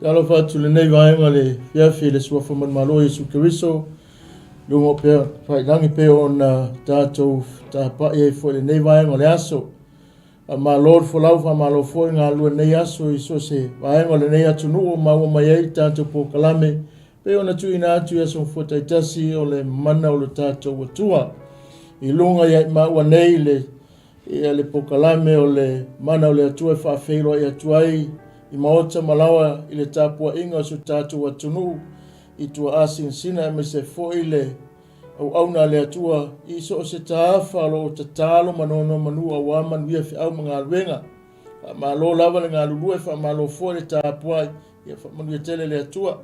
Talofa atu i lenei vaega i le afiafi i le Suafa Manumalo o Iesu Keriso, luga o pea failangi pei ona tatou tapai ai foi i lenei vaega o le aso. Faamalo le folau, faamalo foi le galulue i lenei aso i so o se vaega o lenei atunuu o maua mai ai le tatou polokalame pei ona tuuina atu i aso mafua taitasi o le mana o le tatou Atua. I luga ia i maua nei le Ia le polokalame o le mana o le Atua e faafeiloai atu ai i maota ma laoa i le tapuaiga o si o tatou atunuu i tuaasinasina aemaise foi le auauna a le Atua i so o se taafa o lo o tatalo ma nonomanu aua manuia feau ma galuega. Faamalo lava le galulue, faamalo foi le tapuai, ia faamanuia tele le Atua.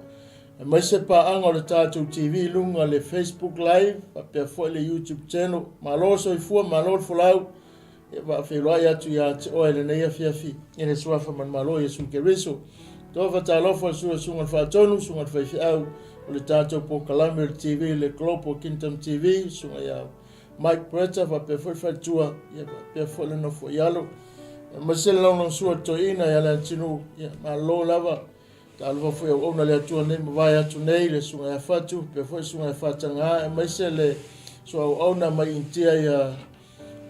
Aemaise paaga o le tatou TV i luga le Facebook Live faapea foi le YouTube channel. Malo le soifua, malo le folau. E faafeiloai atu ia te oe i lenei afiafi i le Suafa Manumalo o Iesu Keriso. Tofa talofa le susuga susuga le Faatonu, susuga le Faifeau o le tatou polokalame o le TV le Global Kingdom TV, susuga ia Mike Bretta faapea foi le faletua, ia faapea foi le nofo i alo. Aemaise le lagolagosua le toeaina ia Leatinuu, ia malo lava. Talofa foi auauna le Atua nei mavae atu nei le susuga ia Fatu, faapea foi le susuga ia Fataga, aemaise le sua auauna mai Initia ia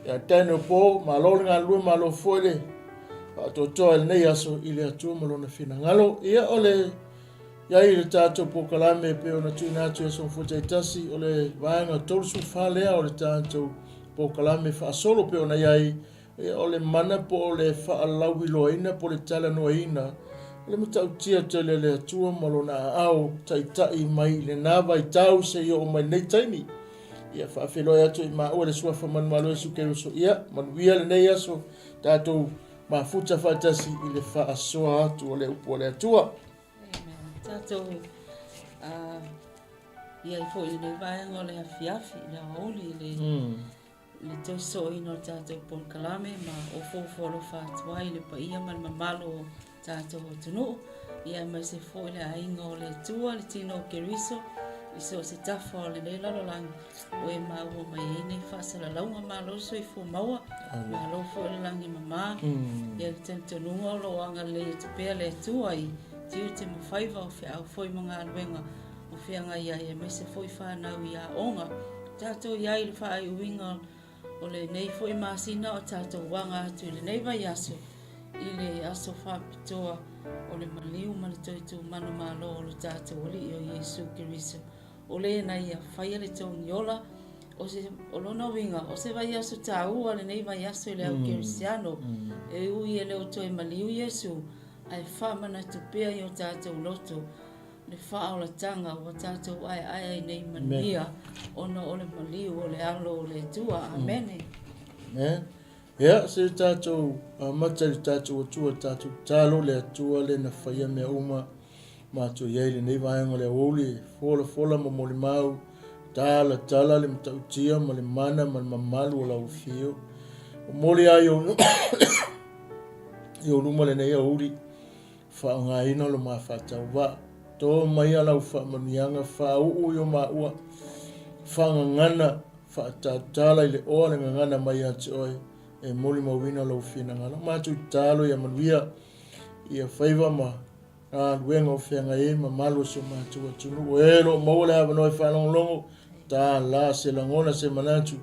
ia Daniel Paul. Malo le galulue, malo foi le faatoatoa i lenei aso i le Atua ma lona finagalo. Ia o le iai i le tatou polokalame e pei ona tuuina atu i aso mafua taitasi, o le vaega 34 lea o le tatou polokalame faasolo pei ona iai O le mana po o le faalauiloaina po o le talanoaina o le matautia tele a le Atua ma Lona aao taitai mai i lena vaitau seia oo mai lenei taimi. Ia faafeiloai atu i maua le Suafa Manumalo Iesu Keriso. Ia manuia lenei aso tatou mafuta faatasi i le faasoa atu o le upu a le Atua. Amen. Tatou uh, i ai foi i lenei vaega o le afiafi, le aoauli, le mm. le toe sosooina o le tatou polokalame ma ofoofo alofa atu ai i le paia ma le mamalu o tatou atunuu, ia aemaise foi le aiga o le Atua, le tino o Keriso, i so o se tafa o lenei lalolagi o e maua mai ai nei faasalalauga. Malo le soifua maua, malo foi le lagi e mama. Ia le talitonuga o lo o agalelei atu pea le Atua i tiute ma faiva o feau foi ma galuega o feagai ai aemaise foi fanau i aoga. Tatou i ai i le faaiuina o lenei foi masina o tatou aga atu i lenei vaiaso i le aso faapitoa o le maliu ma le toe tumanumalo o lo tatou Alii o Iesu Keriso. O le na ia faia le togi ola, o, se, o lona uiga, o se vaiaso tāua lenei vaiaso i le au mm. Kerisiano, mm. e ui e le o toe maliu Iesu, ae faamanatu pea i o tatou loto le faaolataga ua tatou aeae ai nei manuia ona o le maliu o le alo o le Atua. Amene. Amen. Ia, se tatou amata i le tatou Atua, tatou tatalo le Atua le na faia mea uma matou i ai lenei vaega o le aoauli e folafola ma molimau, talatala le matautia ma le mana ma le mamalu o lau afio. Momoli ai i ou luma lenei aoauli. Faaaogaina lo ma faatauvaa. To maia lau faamanuiaga faauu i o maua faagagana faatautala i le oa le gagana mai ia te oe e molimauina lou finagalo. Matou tatalo ia manuia ia faiva ma galuega o feagai ai mamalu o si o matou atunuu. O e o lo o maua le avanoa e faalogologo, tala se lagona se manatu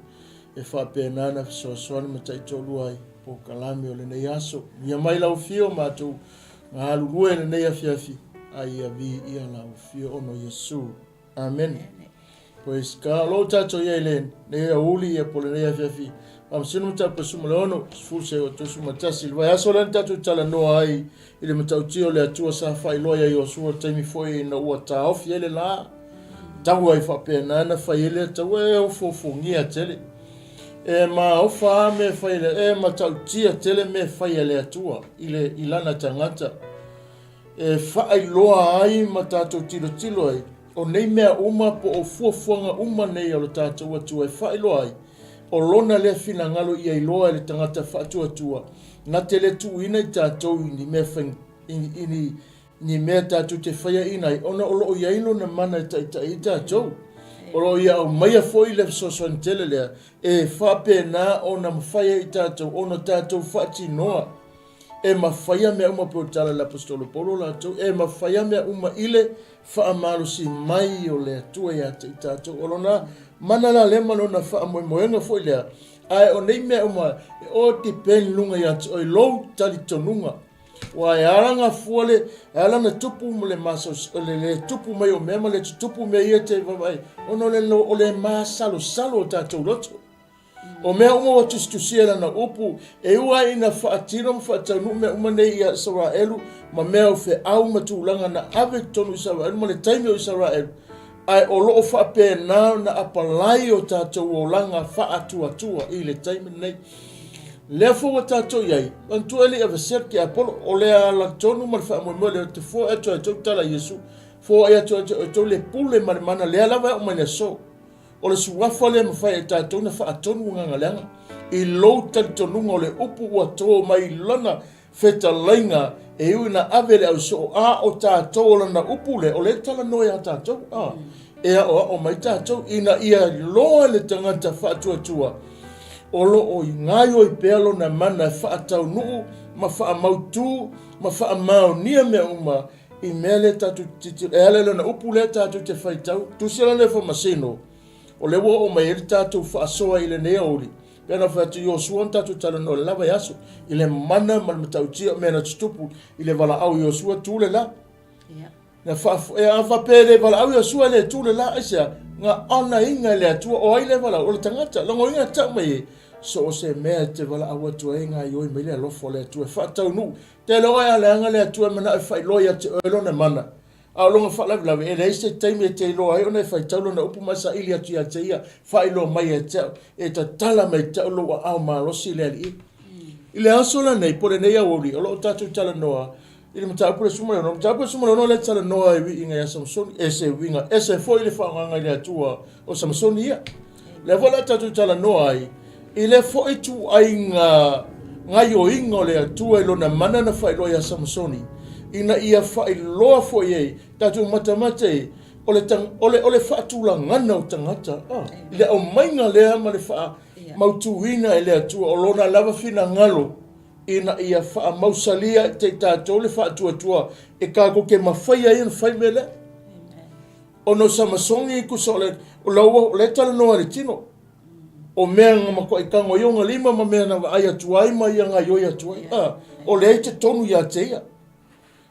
e faapena ona fesoasoani ma taitoalua ai polokalame o lenei aso. Ia mai lau afio matou galulue i lenei afiafi, a ia viia lau afio ona o Iesu. Amene. Praise God. O lo o tatou i ai lenei aoauli ia po o lenei afiafi. Faamasino Mataupu 16, 10 seia 31. I le vaiaso lea na tatou talanoa ai i le matautia o le Atua sa faailoa ia Iosua i le taimi foi ina ua taofi ai le la. Tau ai faapena na fai ai lea taua e ofoofogia tele. E maofa lava mea e fai e le, e matautia tele mea e fai e le Atua i, le, i lana tagata. E faailoa ai ma tatou tilotilo ai, o nei mea uma po o fuafuaga uma nei a lo tatou Atua e faailoa ai, o lona lea finagalo ia iloa e le tagata faatuatua, na te le tuuina i tatou i ni mea fai, i, i ni, ni mea tatou te faiaina ai, ona o lo o i ai lona mana e taitai ai tatou. O lo o ia aumaia foi le fesoasoani tele lea, e faapena ona mafai ai i tatou ona tatou faatinoa. E mafaia mea uma pei o le tala a le Aposetolo Paulo latou, e mafaia mea uma i le faamalosi mai o le Atua ia te i tatou. O lona mana la lea ma lona faamoemoega foi lea, ae o nei mea uma e all depend luga ia te oe lou talitonuga. Aua e ala ona fua le, e ala ona tupu ma le masalosalo, le, le tupu mai o mea ma le tutupu mea ia te vaavaai, ona o le, o le masalosalo o tatou loto. O mea uma ua tusitusia i lana upu, e ua ai ina faatino ma faataunuu mea uma nei ia Isaraelu ma mea o feau ma tulaga na ave i totonu o Isaraelu ma le taimi o Isaraelu, ae o lo o faapena ona apalai o tatou olaga faatuatua i le taimi lenei. Lea foi ua tatou i ai, manatua e le i aveesea le tiapolo, o le ala tonu ma le faamoemoe lea ou te foai atu ai outou tala i Iesu, foai atu ai outou le pule ma le mana lea lava e oo mai le aso. O le suafa lea e mafai e tatou ona faatonu agaga leaga i lou talitonuga o le upu ua to mai i lana fetalaiga e ui ina ave le ausoo, a o tatou o lana upu lea, o lea e talanoa ia tatou, a, e aoao mai tatou ina ia iloa le tagata faatuatua o lo o gaioi pea lona mana e faataunuu ma faamautu ma faamaonia mea uma i mea lea tatou te tilotilo, e ala i lana upu lea tatou te faitau, tusi lana e faamasino, o lea ua oo mai ai le tatou faasoa i lenei aoauli, pei ona fai atu Iosua na tatou talanoa i le la vaiaso, i le mana ma le matautia o mea na tutupu i le valaau i Iosua, tu le la. Na faafoe, a faapea e le valaau Iosua e le tu le la, aisea? Na onaina e le Atua, o ai le valaau? O le tagata. Logoina e tau mai e, so o se mea e te valaau atu ai e gaoioi mai le alofa o le Atua e faataunuu Te iloa oe a leaga le Atua e manao e faailoa ia te oe lona mana, a o lona faalavelave, e leai se taimi e te iloa ai ona e faitau lona upu ma e saili atu ia te ia, faailoa mai ia te au, e tatala mai te au lou aao malosi le Alii. I le aso lenei, po o lenei aoauli, o lo o tatou talanoa i le mataupu le 16. O le mataupu le 16 lea e talanoa i uiga ia Samasoni, e se uiga ese foi le faaaogaga i le Atua o Samasoni ia. Lea foi o le a tatou talanoa ai i lea foi ituaiga gaioiga o le Atua i lona mana na faailoa ia Samasoni, ina ia faailoa foi ai tatou matamata i o le, o le, o le faatulagana o tagata, ah, i le aumaiga lea ma le faamautuina e le Atua o lona lava finagalo ina ia faamausalia te i tatou le faatuatua e tatou te mafai ai ona fai mea lea. Ona o Samasoni tusa o le, o la ua, o lea e talanoa i le tino. O mea na matuai tago ai ona lima ma mea na vaai atu ai ma ia gaioi atu ai. A, o lea i totonu ia te ia.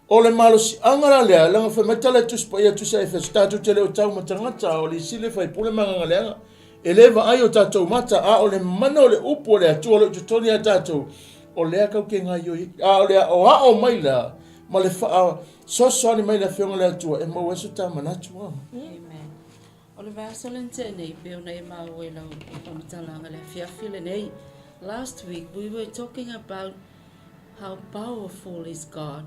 O le malosiaga la lea, leaga fai mai tala e Tusi Paia, Tusi a Efeso, tatou te le o tau ma tagata, a o le isi le faipule ma agaga leaga. E le vaai o tatou mata, a o le mana o le upu o le Atua o lo o i totonu ia tatou, o lea tatou te gaioi ai. A o le aoao mai la, ma le faa, Fesoasoani mai le Afioga i le Atua e maua ai so ta manatu. Amen. O le vaiaso lea na tea nei, pei ona e maua i lau faamatalaga i le afiafi lenei. Last week we were talking about how powerful is God.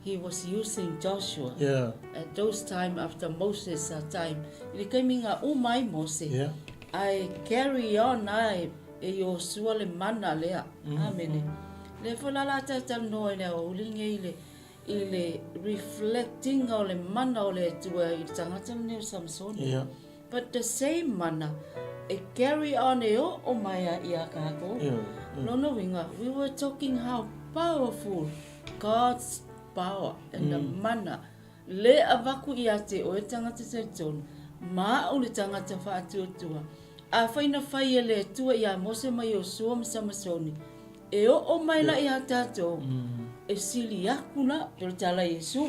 He was using Joshua. Yeah. At those time after Moses uh, time. I le taimi na uma ai Mose. Yeah. Ae carry on ae e Iosua le mana lea. Mm. Amene. Lea foi la la talanoa i le aoauli nei le i le reflecting o le mana o le Atua i le tagata lenei o Samsoni. Yeah. But the same mana e carry on e oo mai a ia kākou. Yeah. Yeah. Lona uiga, we were talking how powerful God's power and the mana le avaku ia te oe tagata talitonu, ma au le tagata faatuatua. Afai na fai e le Atua ia Mose ma Iosua ma Samasoni, E oo mai la iā tatou, e sili aku la, o le tala a Iesu,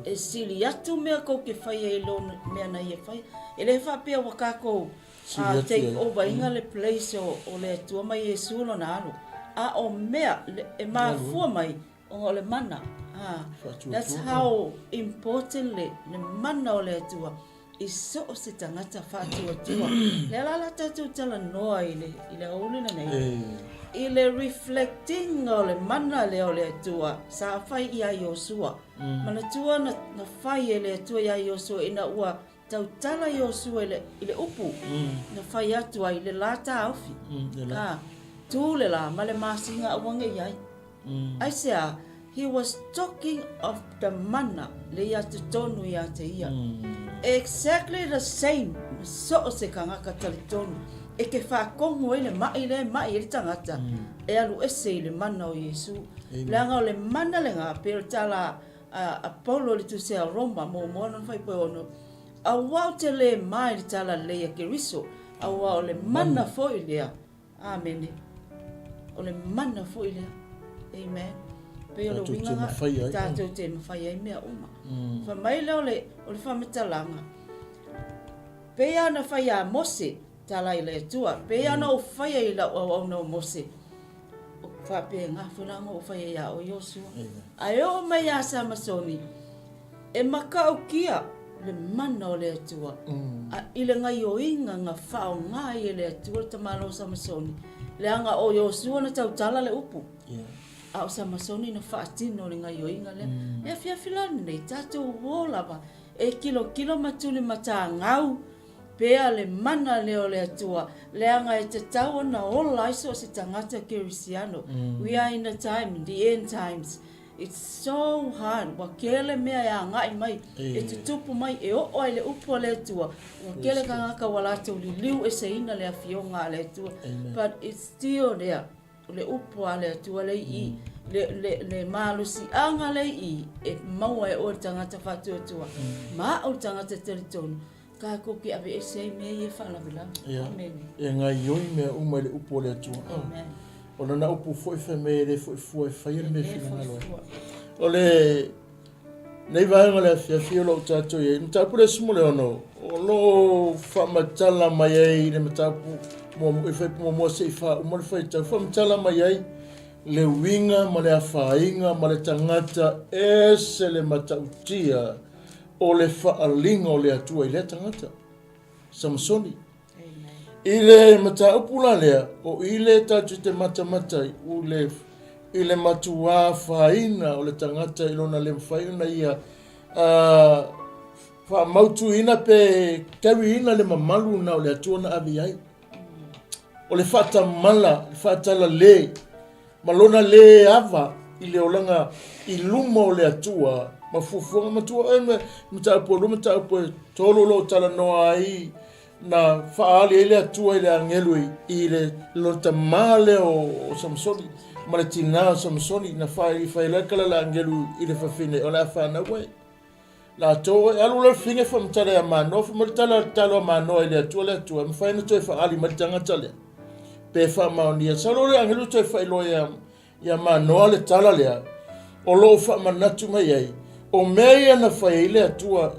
e sili atu mea kou ke faia i lo mea na ia faia. E le faapea ua kākou take over inga le place o, o le Atua ma Iesu lona alo. A o mea e mafua mai ona o le mana. That's how important le, le mana o le Atua i so o se tagata faatuatua. Lea la la tatou talanoa i le, i le aoauli lenei, i le reflecting o le mana lea o le Atua sa fai ia Iosua. Manatua na, na fai e le Atua ia Iosua ina ua tautala Iosua i le, i le upu, na fai atu ai le la taofi. A, tu le la ma le masina aua ne i ai. Aisea? He was talking of the mana le ia totonu ia te ia. Exactly the same. Ma so o se tagata talitonu e te faatonu ai le ma'i lea e ma'i ai le tagata e alu ese i le mana o Iesu. Leaga o le mana lena pei o le tala a Paulo i le Tusi a Roma muamua lona fuaiupu e 6, Aua ou te le ma i le talalelei a Keriso, aua o le mana foi lea. Amene. O le mana foi lea. Amen. Pei o le uiga lena, tatou te mafai ai mea uma. Fai mai lea o le, o le faamatalaga, pei lava ona fai ia Mose, tala i le Atua, pei lava ona ou faia i lau auauna o Mose, faapena foi la ona ou faia ia oe Iosua. Ae oo mai ia Samasoni, E matautia le mana o le Atua, a i le gaioiga na faaaoga ai e le Atua le tamaloa o Samasoni, leaga o Iosua na tautala le upu, a o Samasoni na faatino le gaioiga lea. E afiafi la lenei, tatou o lava e kilokilo ma tuli matagau pea le mana lea o le Atua, leaga e tatau ona ola ai so o se tagata kerisiano. We are in a time, in the end times, It's so hard, ua kele mea e agai mai, e tutupu mai, e oo ai le upu a le Atua, ua kele tagata ua latou liliu eseina le afioga a le Atua. But it's still there, o le upu a le Atua lea i i, le, le, le malosiaga lea i i, e maua e oe le tagata faatuatua, ma au le tagata talitonu, Tatou te aveese ai mea ia e faalavelave. Ia. Amene. E gaioi mea uma i le upu a le Atua. Amen. O lana upu foi fai mai e le foi fua e faia le mea e finagalo ai. O le nei vaega o le afiafi o lo o tatou i ai, mataupu le 16, o lo o faamatala mai ai i le mataupu muamua, i fuaiupu muamua seia faauma le faitau, faamatala mai ai le uiga ma le afaina ma le tagata ese le matautia o le faaaliga o le Atua i lea tagata, Samasoni. I le mataupu la lea, o i le tatou te matamata ai, u le, i le matuā afaina o le tagata i lona le mafai ona ia uh, faamautuina pe carry-ina le mamalu na o le Atua na ave i ai. O le faatamala, le faatalale, ma lona lē ava i le olaga i luma o le Atua ma fuafuaga matua oe me mataupu e lua mataupu e tolu o lo o talanoa ai na faaali ai le Atua i le agelu i le lona tamā lea o Samasoni ma le tinā o Samasoni na fai fai la kala le agelu i le fafine o le a fanau ai latou e alu la fafine faamatala ia Manoa fai mai le tala talo a Manoa i le Atua le Atua e mafai ona toe faaali mai le tagata lea pe faamaonia. Sau le agelu toe faailoa ia, ia Manoa le tala lea, o lo o faamanatu mai ai, o mea ia na fai ai le Atua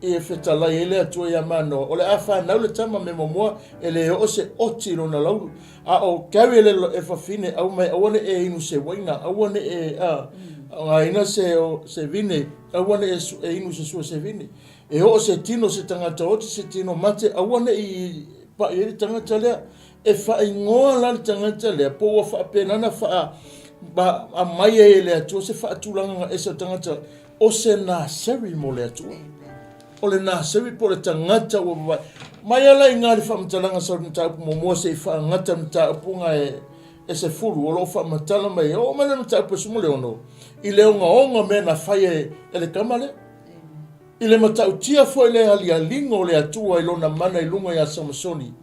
i e fetalai ai le Atua ia Manoa, o le a fanau le tama me muamua e le oo se oti i lona laulu. A o carry le e fafine aua mai aua ne e inu se waina, aua ne e a, aogaina se, o, se vine, aua ne e, e inu se sua se vine. E oo se tino se tagata oti se tino mate, aua ne i Paʻi ai le tagata lea. E faaigoa la le tagata lea, po ua faapena ona faa, aumai ai e le Atua se faatulagaga ese o le tagata, o se Naseri mo le Atua. O le Naseri po o le tagata ua vavae. Mai ala i ngā le faamatalaga sa o le mataupu muamua se i faagata le mataupu ngā e, e 10 o lo o faamatala mai ai. Oo mai le mataupu e 16 i le ogaoga o mea na fai e, e le tama lea. I le matautia foi le alialiga o le Atua i lona mana i luga iā Samasoni,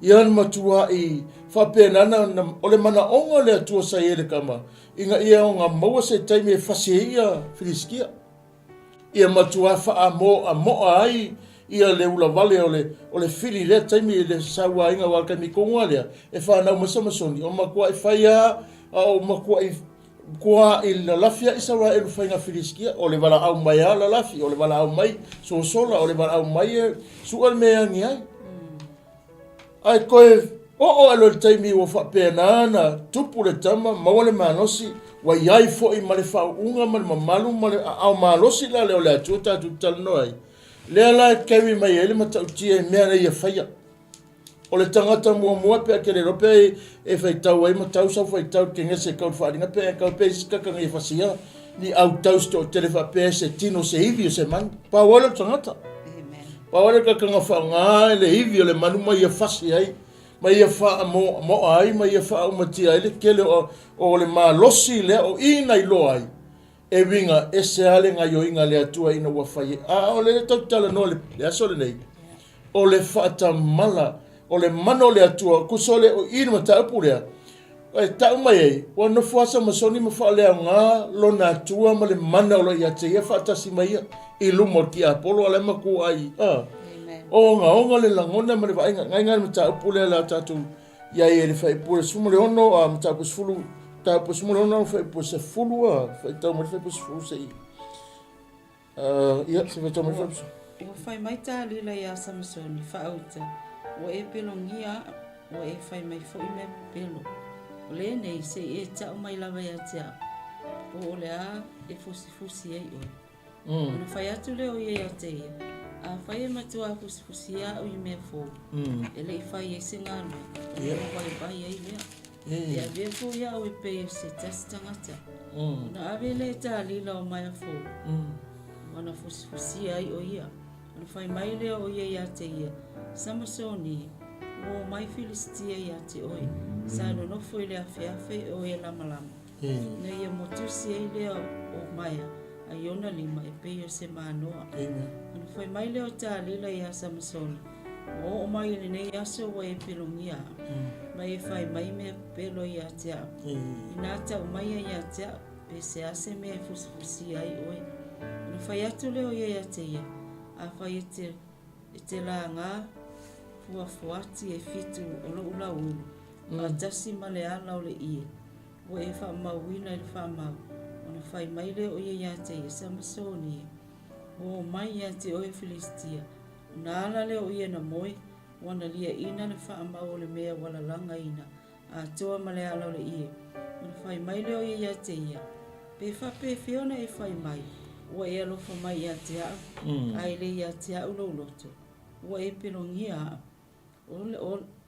ia na matuaʻi faapena na, na, o le manaʻoga o le Atua sa i ai le kama, ina ia oga maua se taimi e fasi ai ia Filisitia. Ia matuā faamoʻamoʻa ai ia le ulavale o le, o le fili i lea taimi i le sauaina aua o le taimi tonu lava lea e fanau mai Samasoni, o matuaʻi fai lava a o matuaʻi Kua i lalafi a Isaraelu faiga Filisitia, o le valaau mai a lalafi, o le valaau mai sosola, o le valaau mai e suʻe le mea e agi ai. Ae toe oo ae loa i le taimi ua faapena ona tupu le tama, maua le malosi, ua i ai foi ma le faauuga ma le mamalu ma le aao malosi la lea o le Atua tatou te talanoa ai. Lea la e carry mai ai le matautia i mea nei e faia. O le tagata muamua pe a ke le iloa pe e faitau ai ma tau sau faitau i le kenese e kau i le faaaliga pe e kau pe isi kaka ngai e fasia ni autau se toatele faapea se tino se ivi o se manu. Pau ai lea o le tagata. Pau ai lea o le kakanga faaaoga le ivi o le manu ma ia fasi ai, ma ia faamoamoa ai, ma ia faaumatia ai le tele o, o le malosi lea o i na iloa ai. E uiga ese lava le gaioiga a le Atua ina ua fai ai. A o lea tatou te talanoa i le aso lenei. O le faatamala, o le mana o le Atua, tusa o le o i le mataupu lea, e tau mai ai, ua nofo lava Samasoni ma faaleaoga lona Atua ma le mana o lo o ia te ia faatasi ma ia i luma o le tiapolo, a o la e matua ai, a. Ogaoga le lagona ma le vaaiga, nai le mataupu lea la tatou i ai e le faaipu e 16, a mataupu 10, mataupu 16, faaipu 10, a faitau mai le faaipu 10 se i. Ia, se faitau mai le faaipu 10. Ua fai mai Talila iā Samasoni, Faauta, ua e pelogia au, ua e fai mai foi mea pepelo. O lenei, se i e tau mai lava ia te au, po o le a e fusifusi ai oe. Ona fai atu lea o ia ia te ia, Afai e matua fusifusia au i mea fou, e le i fai ai se galuega, ona ou vaivai ai lea. E avea foi au e pei o se tasi tagata. Ona ave lea e Talila o maea fou, ona fusifusia ai o ia. Ona fai mai lea o ia ia te ia, Samasoni, ua omai Filisitia ia te oe, sa nonofo i le afeafe o e lamalama. Ina ia motusi ai lea o maea a i ona lima e pei o se manoa. Ona fai mai lea o Talila iā Samasona, Ua oo mai i lenei aso ua e pelogia au, ma e fai mai mea pepelo ia te au. Inā tau maia ia te au, pe se a se mea e fusifusia ai oe. Ona fai atu lea o ia ia te ia, Afai e te, e te lagā fuafuati e fitu o loʻu lauulu, faatasi ma le ala o le ʻie, ua e faamauina i le faamau, ona fai mai lea o ia iā te ia, Samasoni e, ua omai iā te oe Filisitia. Ona ala lea o ia na moe, ua na liaʻina le faamau o le mea ua lalagaina atoa ma le ala o le ʻie. Ona fai mai lea o ia iā te ia, Pe faapefea ona e fai mai, ua e alofa mai iā te aʻu, a e le iā te aʻu lou loto, ua e pelogia aʻu.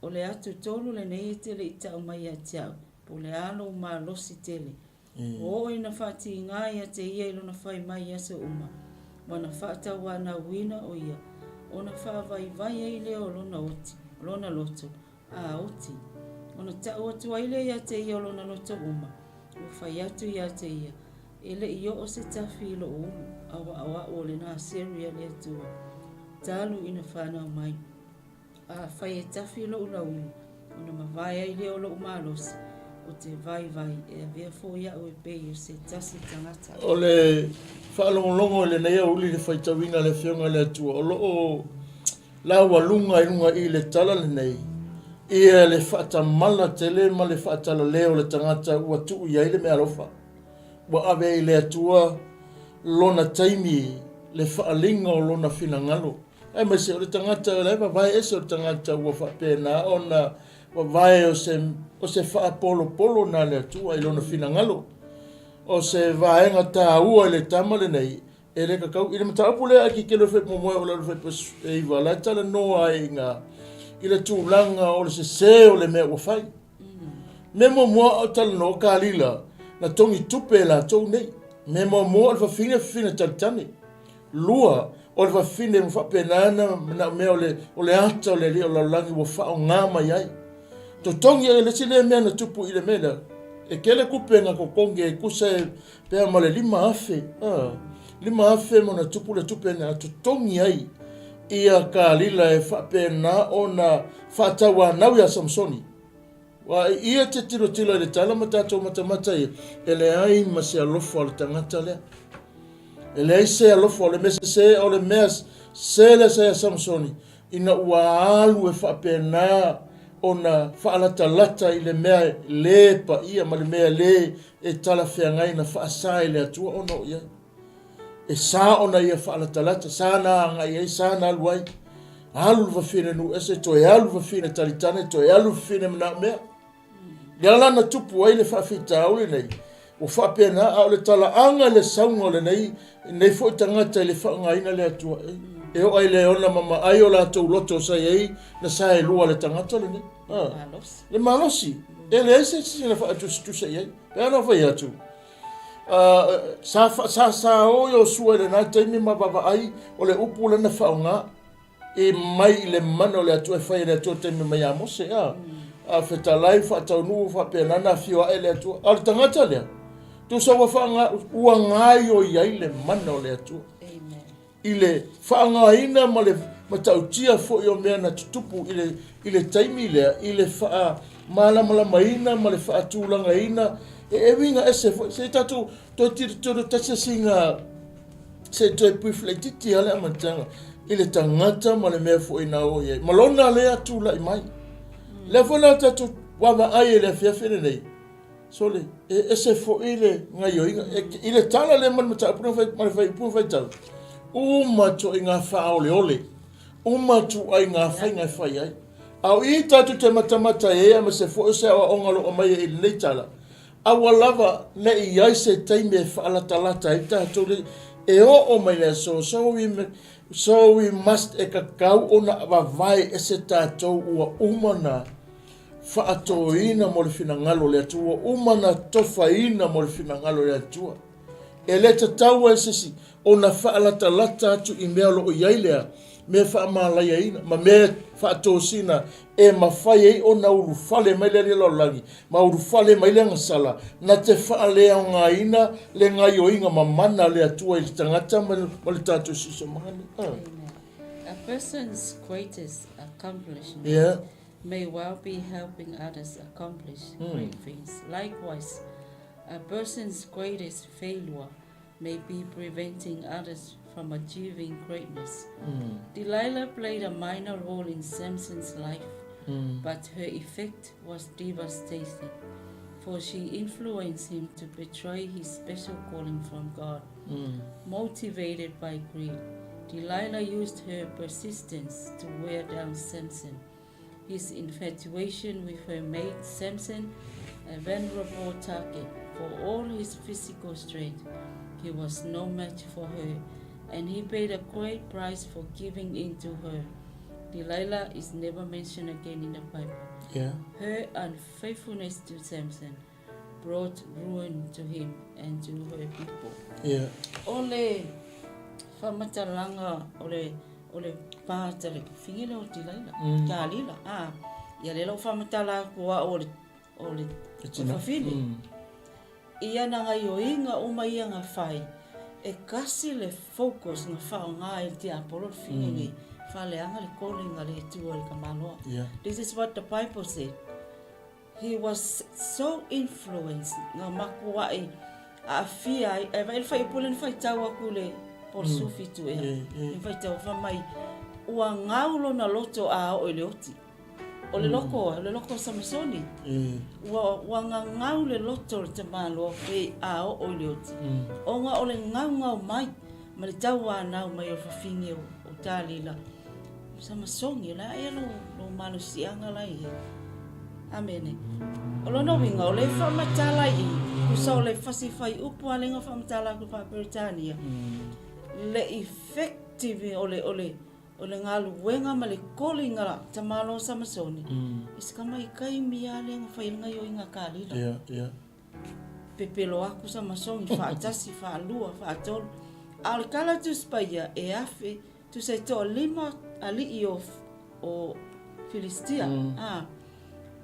O le atotolu lenei e te le i tau mai ia te au, po o le a lou malosi tele. Ua oo ina faatīgā ia te ia i lona fai mai i aso uma, ua na faatauanauina o ia, ona faavaivai ai lea o lona oti, lona loto, a oti. Ona tau atu ai lea ia te ia o lona loto uma, ua fai atu ia te ia, E le i oo se tafi i lou ulu, a ua o aʻu o le Naseri a le Atua, talu ina fanau mai. Afai e tafi lou lauulu, ona mavae ai lea o lou malosi, o te vaivai, e avea foi aʻu e pei o se tasi tagata. O le faalogologo i lenei aoauli i le faitauina a le Afioga i le Atua, o lo o laualuga i luga i le tala lenei, ia le faatamala tele ma le faatalaleo o le tagata ua tuu i ai le meaalofa. Ua ave ai i le Atua lona taimi le faaaliga o lona finagalo. Aemaise o le tagata o la e vavae ese o le tagata ua faapena ona vavae o se, o se faapolopolo na le Atua i lona finagalo. O se vaega taua i le tama lenei, e le kakau. I le mataupu lea a tilotilo i muamua o le fuaiupu 9, la e talanoa ai i i le tulaga o le sese o le mea ua fai. Mea muamua o talanoa Kalila, na togi tupe e latou nei. Mea muamua o le fafine, fafine talitane. Lua, o le fafine ua faapena ona manaomia o le, o le ata o le alii o le lalolagi ua faaaoga mai ai. Totogi ai le isi lea mea na tupu i le mea lea, e tele tupe na totogi e tusa e pea ma le 5,000, 5,000 ma ona tupu le tupe na totogi ai ia Kalila e faapena ona faatauanau ia Samusoni. Ua ia te tilotilo i le tala ma tatou matamata ia, e leai ma se alofa o le tagata lea. E leai se alofa o le mea sese, o le mea sese lea sa ia Samusoni, ina ua alu e faapena ona faalatalata i le mea le paia ma le mea le e talafeagai na faasa e le Atua ona oo i ai. E sa ona ia faalatalata, sa na agai ai, sa na alu ai. Alu le fafine nuu ese, toe alu le fafine talitane, toe alu le fafine manaomea. Lea la na tupu ai le faafitauli nei, ua faapena, a o le talaaga i le sauga o lenei, lenei foi tagata i le faaaogaina le Atua. E oo i le ona mamaai o latou loto sa i ai na saelua le tagata lenei. Le malosi. E leai se isi na faatusatusa i ai. Pe ana fai atu, sa, sa, sa o Iosua i lena taimi ma vaavaai o le upu lea na faaaoga e mai i le mana o le Atua e fai e le Atua taimi mai ia Mose a. A fetalai faataunuu faapena na afio ae le Atua. A o le tagata lea, tusa ua faaaoga, ua gaoioi ai le mana o le Atua. I le faaaogaina ma le, matautia foi o mea na tutupu i le, i le taimi lea, i le faamalamalamaina ma le faatulagaina, e, e uiga ese foi. Se i tatou toe tilotilo tasi sina, se i toe brief laitiiti lava le amataga i le tagata ma le mea foi na oo i ai, ma lona lea tulai mai. Lea foi la tatou vaavaai i le afiafi lenei, Sole, e ese foi le gaioiga. I le tala lea ma le mataupu na fai, ma le fuaiupu na faitau, uma ituaiga faaoleole, uma ituaiga faiga e fai ai. A o i tatou te matamata ai aemaise foi o se aoaoga o lo o aumai i lenei tala, aua lava ne i i ai se taimi e faalatalata ai tatou le, e oo mai le aso, so we, so we must, e tatau ona vavae ese tatou ua uma ona faatoina mo le finagalo o le Atua, ua uma ona tofaina mo le finagalo o le Atua. E le tatau ai se isi ona faalatalata atu i mea o lo o i ai lea mea faamalaiaina ma mea faatosina e mafai ai ona ulufale mai le alii o le lalolagi ma ulufale mai le agasala na te faaleaogaina le gaioiga mamana a le Atua i le tagata ma le tatou siosiomaga nei. A person's greatest accomplishment yeah. may well be helping others accomplish mm. great things. Likewise, a person's greatest failure may be preventing others from achieving greatness. Mm. Delilah played a minor role in Samson's life, mm. but her effect was devastating, for she influenced him to betray his special calling from God. Mm. Motivated by greed, Delilah used her persistence to wear down Samson. His infatuation with her mate Samson, a venerable target for all his physical strength, he was no match for her, and he paid a great price for giving in to her. Delilah is never mentioned again in the Bible. Yeah. Her unfaithfulness to Samson brought ruin to him and to her people. Yeah. O le whamatalanga o le o le pāta le fingile o Delilah, mm. Dalila. Ah, ia le lau whamatala aku a o le o le whawhine. Mm. Ia na ngaioiga uma ia nga whai, e kasi le focus nga whaonga e te apolo le fine mm. nei, whaleanga le calling le tua le kamaloa. Yeah. This is what the Bible said. He was so influenced nga makuaʻi aafia ai e vai le fuaiupu lea na faitau aku i le po le 17 ea na faitau fai mai ua gau lona loto a oo i le oti. O le loko o le loko o Samasoni ua ua gagau le loto o le tamaloa pei a oo i le oti ona o le gaugau mai ma le tauanau mai o le fafine o Talila. Samasogi, o le a ea lou, lou malosiaga la i ai? Amene. O lona uiga, o le faamatala i i, tusa o le fasi fuaiupu a lea na faamatala atu faa-Peretania, le effective o le, o le, o le galuega ma le koliga tamaloa o Samasoni, i se tamaitai a lea na fai ai le gaioiga a Kalila. Yeah, yeah. Pepelo aku Samasogi, faatasi, faalua, faatolu. A o le tala Tusi Paia, e afe, Tusa e toalima alii o, o Filistia, mm. a,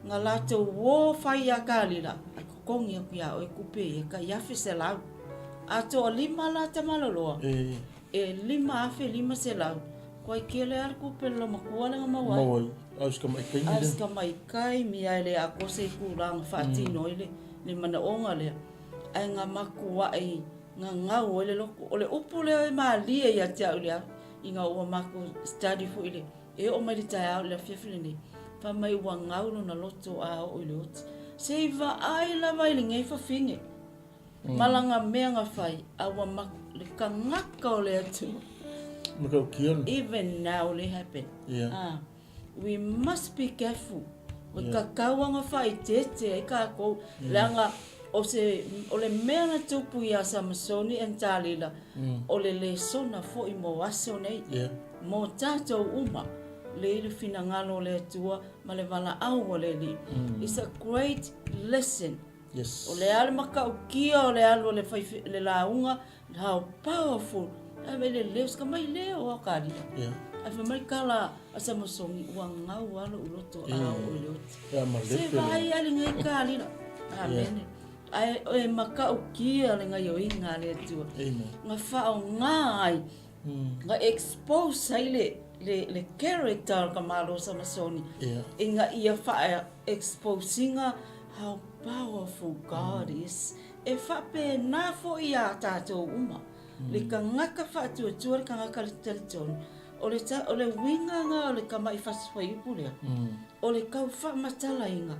nga latou uō fai iā Kalila, ai kokongi aku iā oe kupe ia, kai 100. A toalima la tamaloloa, e, e 5500, koai kele a le kupe le lomakua le nga mau ai. Mau ai, a uska mai kai A uska mai kai mi ai le a kose i kūlanga whaatino mm. i le, le manaonga lea. Ai nga makua ai Gagau ai le loto. O le upu lea e malie ia te au lea, ina ua matou study foi i le, e oo mai le taeao i le afiafi lenei, fai mai ua gau lona loto a oo i le oti. Se i vaai lava i lenei fafine, ma lana mea na fai, a ua ma, le tagata o le Atua. Even now le happen. Yeah. Ah. We must be careful. O yeah. kakau anga whaitete ai kākou. Yeah. Leaga o, se, o le mea na tupu iā Samasoni and Dalila, mm. o le lesona foi mo aso nei. Yeah. Mo tātou uma, le i le finagalo o le Atua ma le valaau a le Alii. Mm. It's a great lesson. Yes. O le a le matautia o le alu a le, fai, le lauga, How powerful! Ai mai le leo, ska mai leo a ka lila. Yeah. Ai fa mai kala a Samasongi ua ngau alo u loto a o i le oti. Yeah, ma Se lepe. vai a le ngai ka lila. Amen. Ai e makau kia le ngai o inga le atua. Amen. Nga whao ngā ai. Nga expose ai le. Le, le character o le tamālo o Samasoni, yeah. ina ia faa-expose ina how powerful God mm. is. E faapena foi iā tatou uma. Mm. Le tagata faatuatua, le tagata le talitonu, o le, ta, o le uiga na o le tama'i fasi fuaiupu lea, mm. o le tau faamatalaina,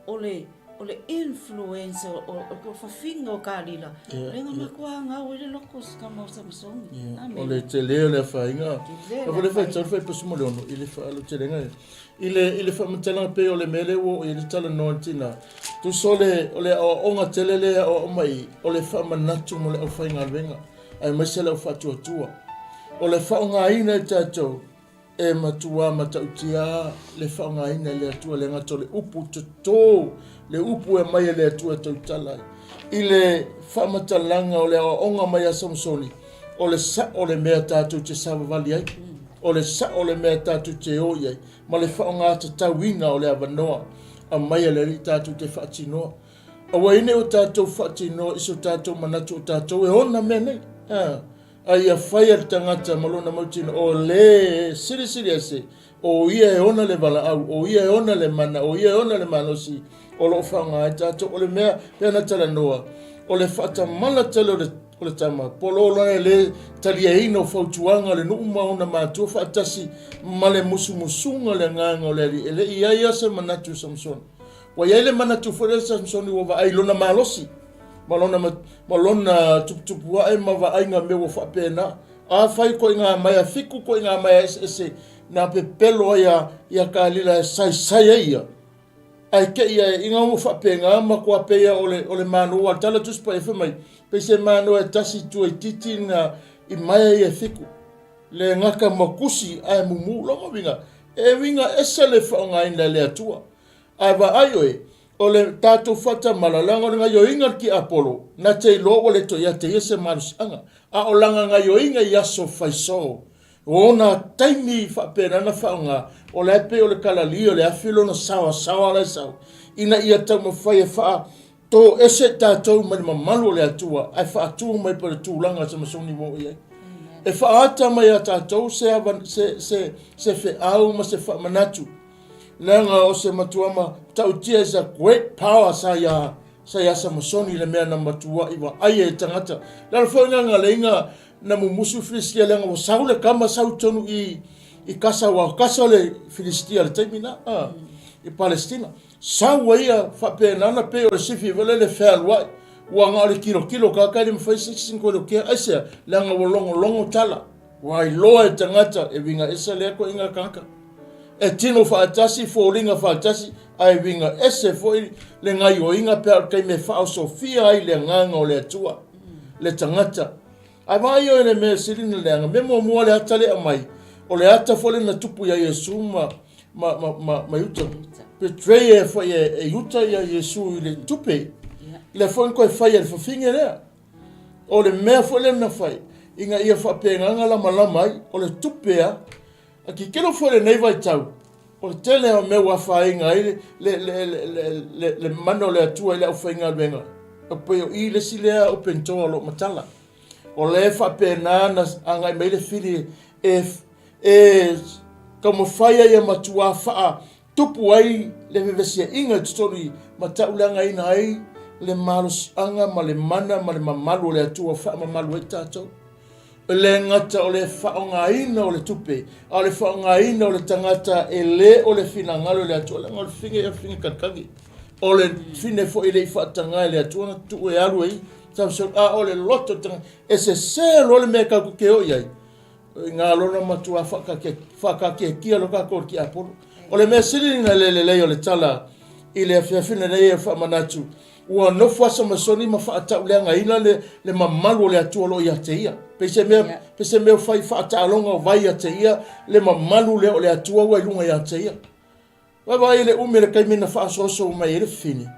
o le, o le influence o, o, o fafine o Kalila, yeah, lea na matua gau ai le loto o si tama o Samasoni. Yeah. Amen. O le tele o le afaina. O le faitau le faipasu ma le ono i le faalutelega i le i le faamatalaga pei o le mea lea ua oo i ai le talanoa a tina. Tusa o le o le aoaoga tele lea e aoao mai o le faamanatu mo le aufaigaluega aemaise le aufaatuatua. O le faaaogaina e tatou E matua matautia le faaaogaina e le Atua le gata o le upu totō, le upu e aumai e le Atua e tautala ai. I le faamatalaga o le aoaoga mai a Samusoni, o le sao le mea tatou te savavali ai, o le sao le mea tatou te o i ai, ma le faaaoga tatauina o le avanoa aumai e le Alii tatou te faatinoa. Aua ai ne i o tatou faatinoa i so tatou manatu o tatou e ona mea nei. A ia faia le tagata ma lona mautino, o le Silisili Ese, o ia e ona le valaau, o ia e ona le mana, o ia e ona le malosi o lo o faaaoga ai tatou. O le mea, pei ona talanoa, o le faatamala tele o le, o le tama, polola e le taliaina o fautuaga a le nuu ma ona matua faatasi ma le musumusuga o le agaga o le Alii. E le i i ai lava se manatu o Samusoni. Ua i ai le manatu foi lea o Samusoni ua vaai i lona malosi. ma lona, ma lona tuputupu ae ma vaaiga mea ua faapena. Afai koiga maea fiku, koiga maea eseese na pepelo ai a ia Kalila e saisai ai ia. Ae kei ae inga ua faapena ma kua peia o le, o le mano ua tala tusi paia fai mai, pei se mano e tasi tua itiiti na i maea ia fiku. Le gaka ma kusi ae mumu lona uiga. E uiga ese le faaaogaina e le Atua. Ae vaai oe, O le tatou faatamala, leaga o le gaioiga o le tiapolo, na te iloa ua le toe ia te ia se malosiaga, a o lana gaioiga i aso faisoo, o ona taimi faapena na faaaoga, o la e pei o le kalali o le afi lona saoasaoa la e sau, ina ia taumafai e faatoese i tatou mai le mamalu o le Atua, ae faatu mai pei o le tulaga a Samasoni ua oo i ai. E faaata mai ia tatou se, se, se, se feau ma se faamanatu, Leaga o se matua matautia is a great power sa ia sa ia Samasoni le mea na matua'i vaaia e tagata. Le ala foi lena na leiga na mumusu Filistia leaga ua sau le kama sau tonu i i Kasa ua Kasa le Filistia le taimi na a i Palestina. Sau ai ia faapena na pei o le sifi foi lele fealuai ua na o le kilokilo kaka e le mafai se isi na koe aisea leaga ua logologo tala. Ua iloa e tagata e uiga ese lea koiga tagata. E tino faatasi, foliga faatasi, ae uiga ese foi le gaioiga pe a o le taimi e faaosofia ai le agaga o le Atua, le tagata. Ae vaai oe i le mea sili ona leaga, mea muamua le ata lea e aumai, o le ata foi lea na tupu ia Iesu ma, ma, ma, ma, ma Iuta. Betray e foi e, e Iuta ia Iesu i le tupe. Lea foi na toe fai e le fafine lea. O le mea foi lea na fai, ina ia faapena na lamalama ai, o le tupe a. A tilotilo foi i lenei vaitau, o le tele o mea ua afaina ai le, le, le, le, le, le, le mana o le Atua i le aufaigaluega, e pei o i le isi lea open door o lo o matala. O lea e faapena na agai mai le fili e, e taumafai ai ia matua faa Tupu ai le vevesiaiga i totonu i matauleagaina ai le malosiaga ma le mana ma le mamalu o le Atua faamamalu ai tatou. E le gata o le faaaogaina o le tupe, a o le faaaogaina o le tagata e le o le finagalo i le Atua, leaga o le fine o le fine kalikali. O le fine foi e le i faataga e le Atua na tuu e alu ai, a o le loto o le tagata, e sese loa le mea e tatou te o i ai, I ngā lona matua whakakiekia lo kākou le tiapolo. O le mea sili na le lelei o le tala i le afiafi lenei e faamanatu, ua nofo a Samasoni ma faatauleagaina le, le mamalu o le Atua o lo o ia te ia. Pei se mea, yeah. Pei se mea fai faataaloga o vai ia te ia, le mamalu lea o le Atua ua i luga ia te ia. Vaavaai i le umi o le taimi na faasoaso mai ai le fafine,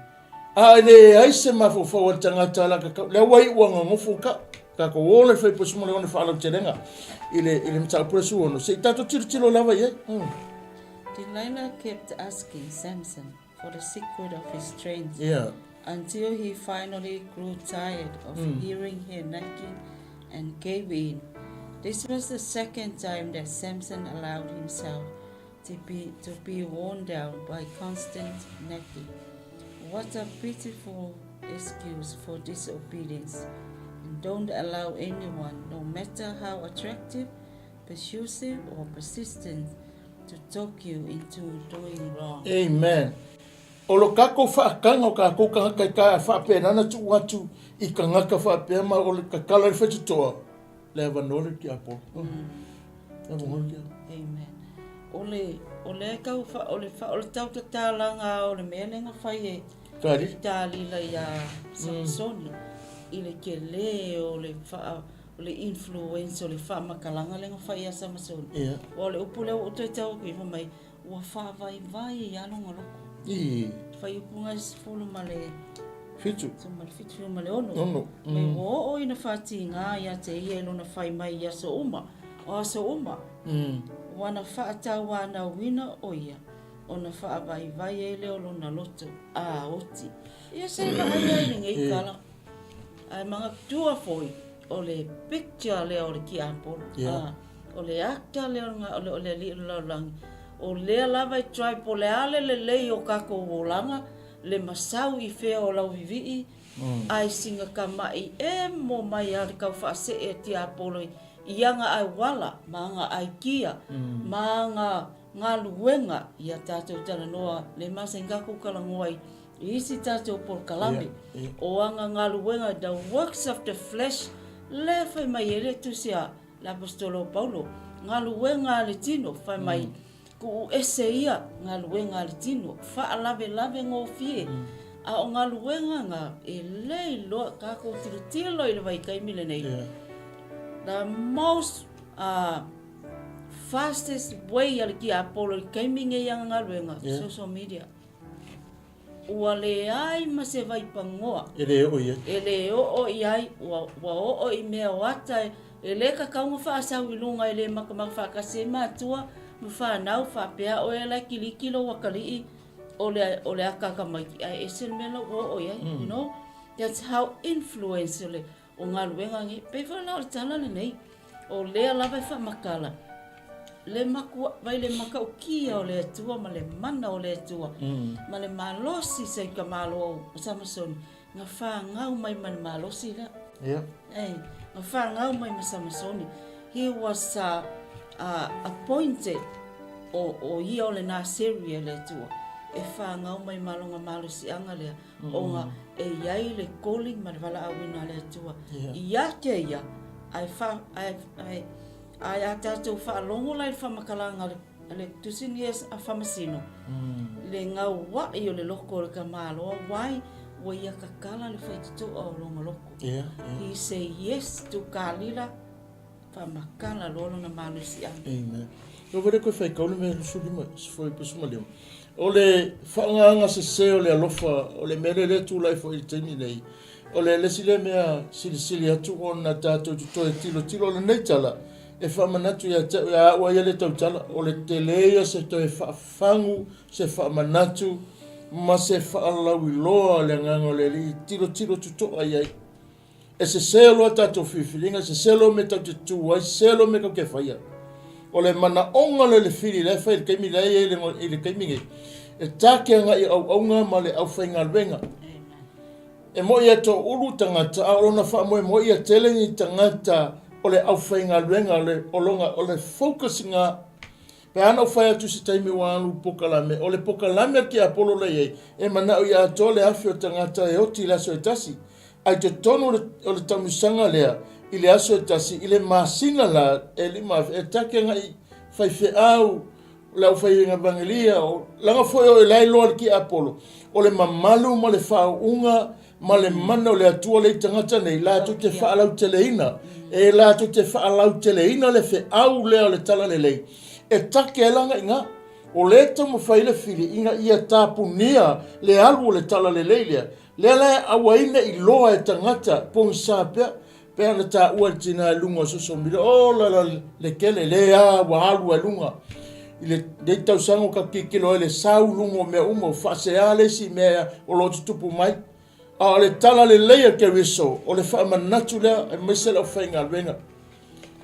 a e leai se mafaufau a le tagata alakakau, lea ua iu ua gagofo ka tatou ola i le faipusi ma le one faalautelega i le, i le mataupu le 16. Se i tatou tilotilo lava i ai. Mm. Delilah kept asking Samson for the secret of his strength yeah. until he finally grew tired of mm. hearing her nagging and gave in. This was the second time that Samson allowed himself to be, to be worn down by constant nagging. What a pitiful excuse for disobedience. And don't allow anyone, no matter how attractive, persuasive, or persistent, to talk you into doing wrong. Amen. O lo kākou faakaga o kākou kangaka i ka faapena ana tuu atu i kangaka faapea ma o le kakala i le faitotoa, le avanoa le tiapolo. Le avanoa le tiapolo. Amen. O le, o le kau fa, o le fa, o le tau tatalaga o le mea lea na fai e Tali. Talila iā Samsoni i le tele o le faa, o le influence o le faamatalaga lea na fai ia Samasoni. Ia. Aua o le upu lea ua ou toe tau atu i ai, fai mai, Ua faavaivai ai lava lona loto. Ii. Fuaiupu 17. 7. 16. Ono. Mai ua oo ina faatiga ia te ia i lona fai mai i aso uma, o aso uma, ua na faatauanauina o ia, ona faavaivai ai lea o lona loto, a oti. Ia se i vaai ai i lenei tala. Ae manatua foi, o le picture lea o le tiapolo. Yeah. O le ata lea o le, o le alii o le lalolagi. O lea lava e try po o le a le lelei o tatou olaga, le masau i fea o lau vivii, ae sina tama'i emo mai a le tau faasee a tiapolo i aga auala ma aga aikia ma aga galuega ia tatou talanoa le masani tatou talanoa ai i isi tatou polokalame o aga galuega the works of the flesh lea fai mai ai le tusi a le Aposetolo o Paulo galuega a le tino fai mai Tuu ese ia galuega a le tino, faalavelave gofie, a o galuega na e le iloa tatou tilotilo i le vaitaimi lenei. The most fastest way a le tiapolo i le taimi nei ana galuega, social media. Ua leai ma se vaipagoa. E le oo i ai. E le oo i ai, ua, ua oo i mea o ata e, e le tatau ona faasau i luga e le matamata faatasi ai matua ma fanau faapea oe la e kiliki lou atalii o le, o le ata a tamaiti ae ese le mea la ua oo i ai, you know. That's how influence o le, O galuega nei, pei foi la o le tala lenei, o lea lava e faamatala le makua, vai le matautia o le Atua ma le mana o le Atua, ma le malosi sa i ka Malo o Samasoni, na fanau mai ma le malosi lea. Yeah. Ei, na fanau mai ma Samasoni. He was appointed o, o ia o le Naseri e le Atua, e fanau mai ma lona malosiaga lea. Ona e i ai le calling ma le valaauina a le Atua ia te ia, ae fa, ae, ae, ae a tatou faalogo la i le faamatalaga a le, a le Tusi nei a Faamasino, le gaua'i o le loko o le tamaloa, why? Ua ia tatala le faitotoa o lona loko. He say yes to Kalila. Faamatala loa lona malosiaga. Amen. Ua vale koe faitau le mea 25, 15. O le faagaga sese o le alofa, o le mea lea lea tulai foi i le taimi nei, o le le isi lea mea silisili atu ona tatou te toe tilotilo o lenei tala, e faamanatu ia te au, ia au lava ia le tautala, o le tele ia se toe faafagu, se faamanatu, ma se faalauiloa a le Agaga o le Alii, tilotilo totoa i ai. E sese loa tatou filifiliga, e sese loa mea tatou te tu ai, sese loa mea tatou te faia. O le manaoga lea i le fili la e fai i le taimi la e i ai i le taimi nei, e take agai i auauna ma le aufaigaluega. E moi e toaulu tagata, a o lona faamoemoe ia tele ni tagata o le aufaigaluega, o le, o lona, o le focus ina Pe a na ou fai atu i se taimi ua alu pokalame, o le pokalame a le tiapolo la i ai, e manao ia atoa le afe o tagata e oti i le aso e tasi. A i totonu o le, o le taumisaga lea, i le aso e tasi, i le masina la, e 5,000, e take agai faifeau, le aufaigaevangelia, o, leaga foi o la e iloa e le tiapolo, o le mamalu ma le faauuga ma le mana o le Atua lea i tagata nei, latou te faalauteleina, e latou te faalauteleina le feau lea o le Talalelei, e take ai la ina. O lea e taumafai le fili ina ia tapunia le alu o le Talalelei lea, lea la e aua ai ne i iloa e tagata pogisa pea, pei ona taua e le tina i luga o social media, oh la la le tele, lea ua alu ai luga. I lenei tausaga ua tatou tilotilo ai i le sau i luga o mea uma, ua faasea le isi mea o lo o tutupu mai. A o le tala lelei a Keriso, o le faamanatu lea aemaise le aufaigaluega.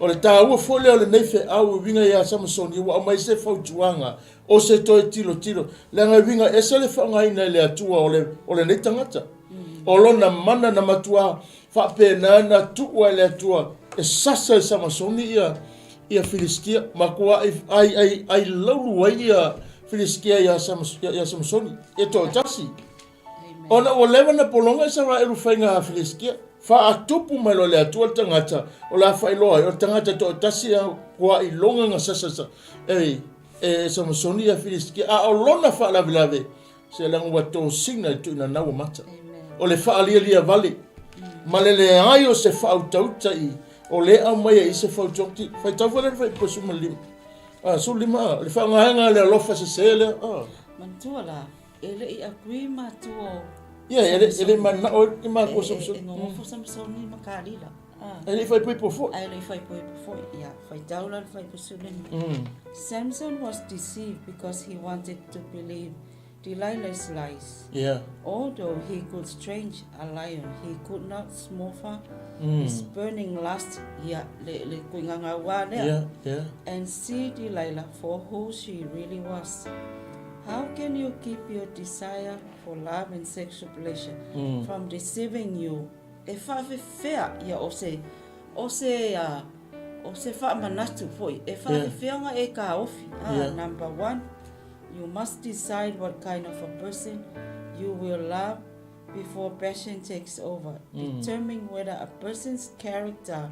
O le taua foi lea o lenei feau e uiga ia Samasoni ua aumai se fautuaga o se toe tilotilo, leaga e uiga ese le faaaogaina e le Atua o le, o lenei tagata. O lona mana na matua faapena na tuua e le Atua e sasa e Samasoni ia, ia Filistia, matua ai, ai, ai, ai laulu ai ia Filistia ia, Samas, ia, ia Samasoni, e toatasi. Ona ua leva na pologa Isaraelu faiga a Filistia, faatupu mai loa le Atua le tagata o le a faailoa ai, o le tagata toatasi a kua iloga na sasa e, e Samasoni ia Filistia, a o lona faalavelave, se leaga ua tosina i tuina nau o mata. O le faalialia vale, ma le leai o se faautauta i, o le aumai ai se fautuaga. Faitau foi le fuaiupu 15. Ah, 15, ah, le faagaega le alofa sese lea. Ah. Manatua la, E le i agree matua o Ia, e le, e le manao i matua o Samsoni. E nonofo Samsoni ma Kalila. Ah. E le i faaipoipo foi. A e le i faaipoipo foi. Ia, faitau la le fuaiupu 15. Samson was deceived because he wanted to believe Delilah's lies. Yeah. Although he could strangle a lion, he could not smother mm. his burning lust. Ia, le, le kuinga ngā lea. Yeah, yeah. And see Delilah for who she really was. How can you keep your desire for love and sexual pleasure mm. from deceiving you? E whaawhewhea ia o se, o se, uh, o se whaamanatu foi. E whaawhewhea yeah. e ka ofi. Ah, yeah. Number one, you must decide what kind of a person you will love before passion takes over. Mm. Determine whether a person's character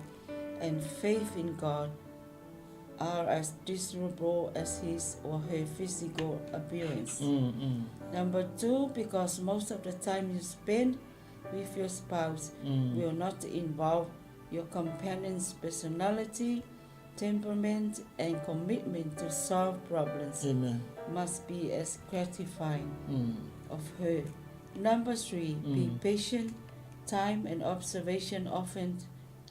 and faith in God are as dishonorable as his or her physical appearance. Mm, mm. Number two, because most of the time you spend with your spouse mm. will not involve your companion's personality, temperament, and commitment to solve problems Amen. must be as gratifying mm. of her. Number three, be mm. patient. Time and observation often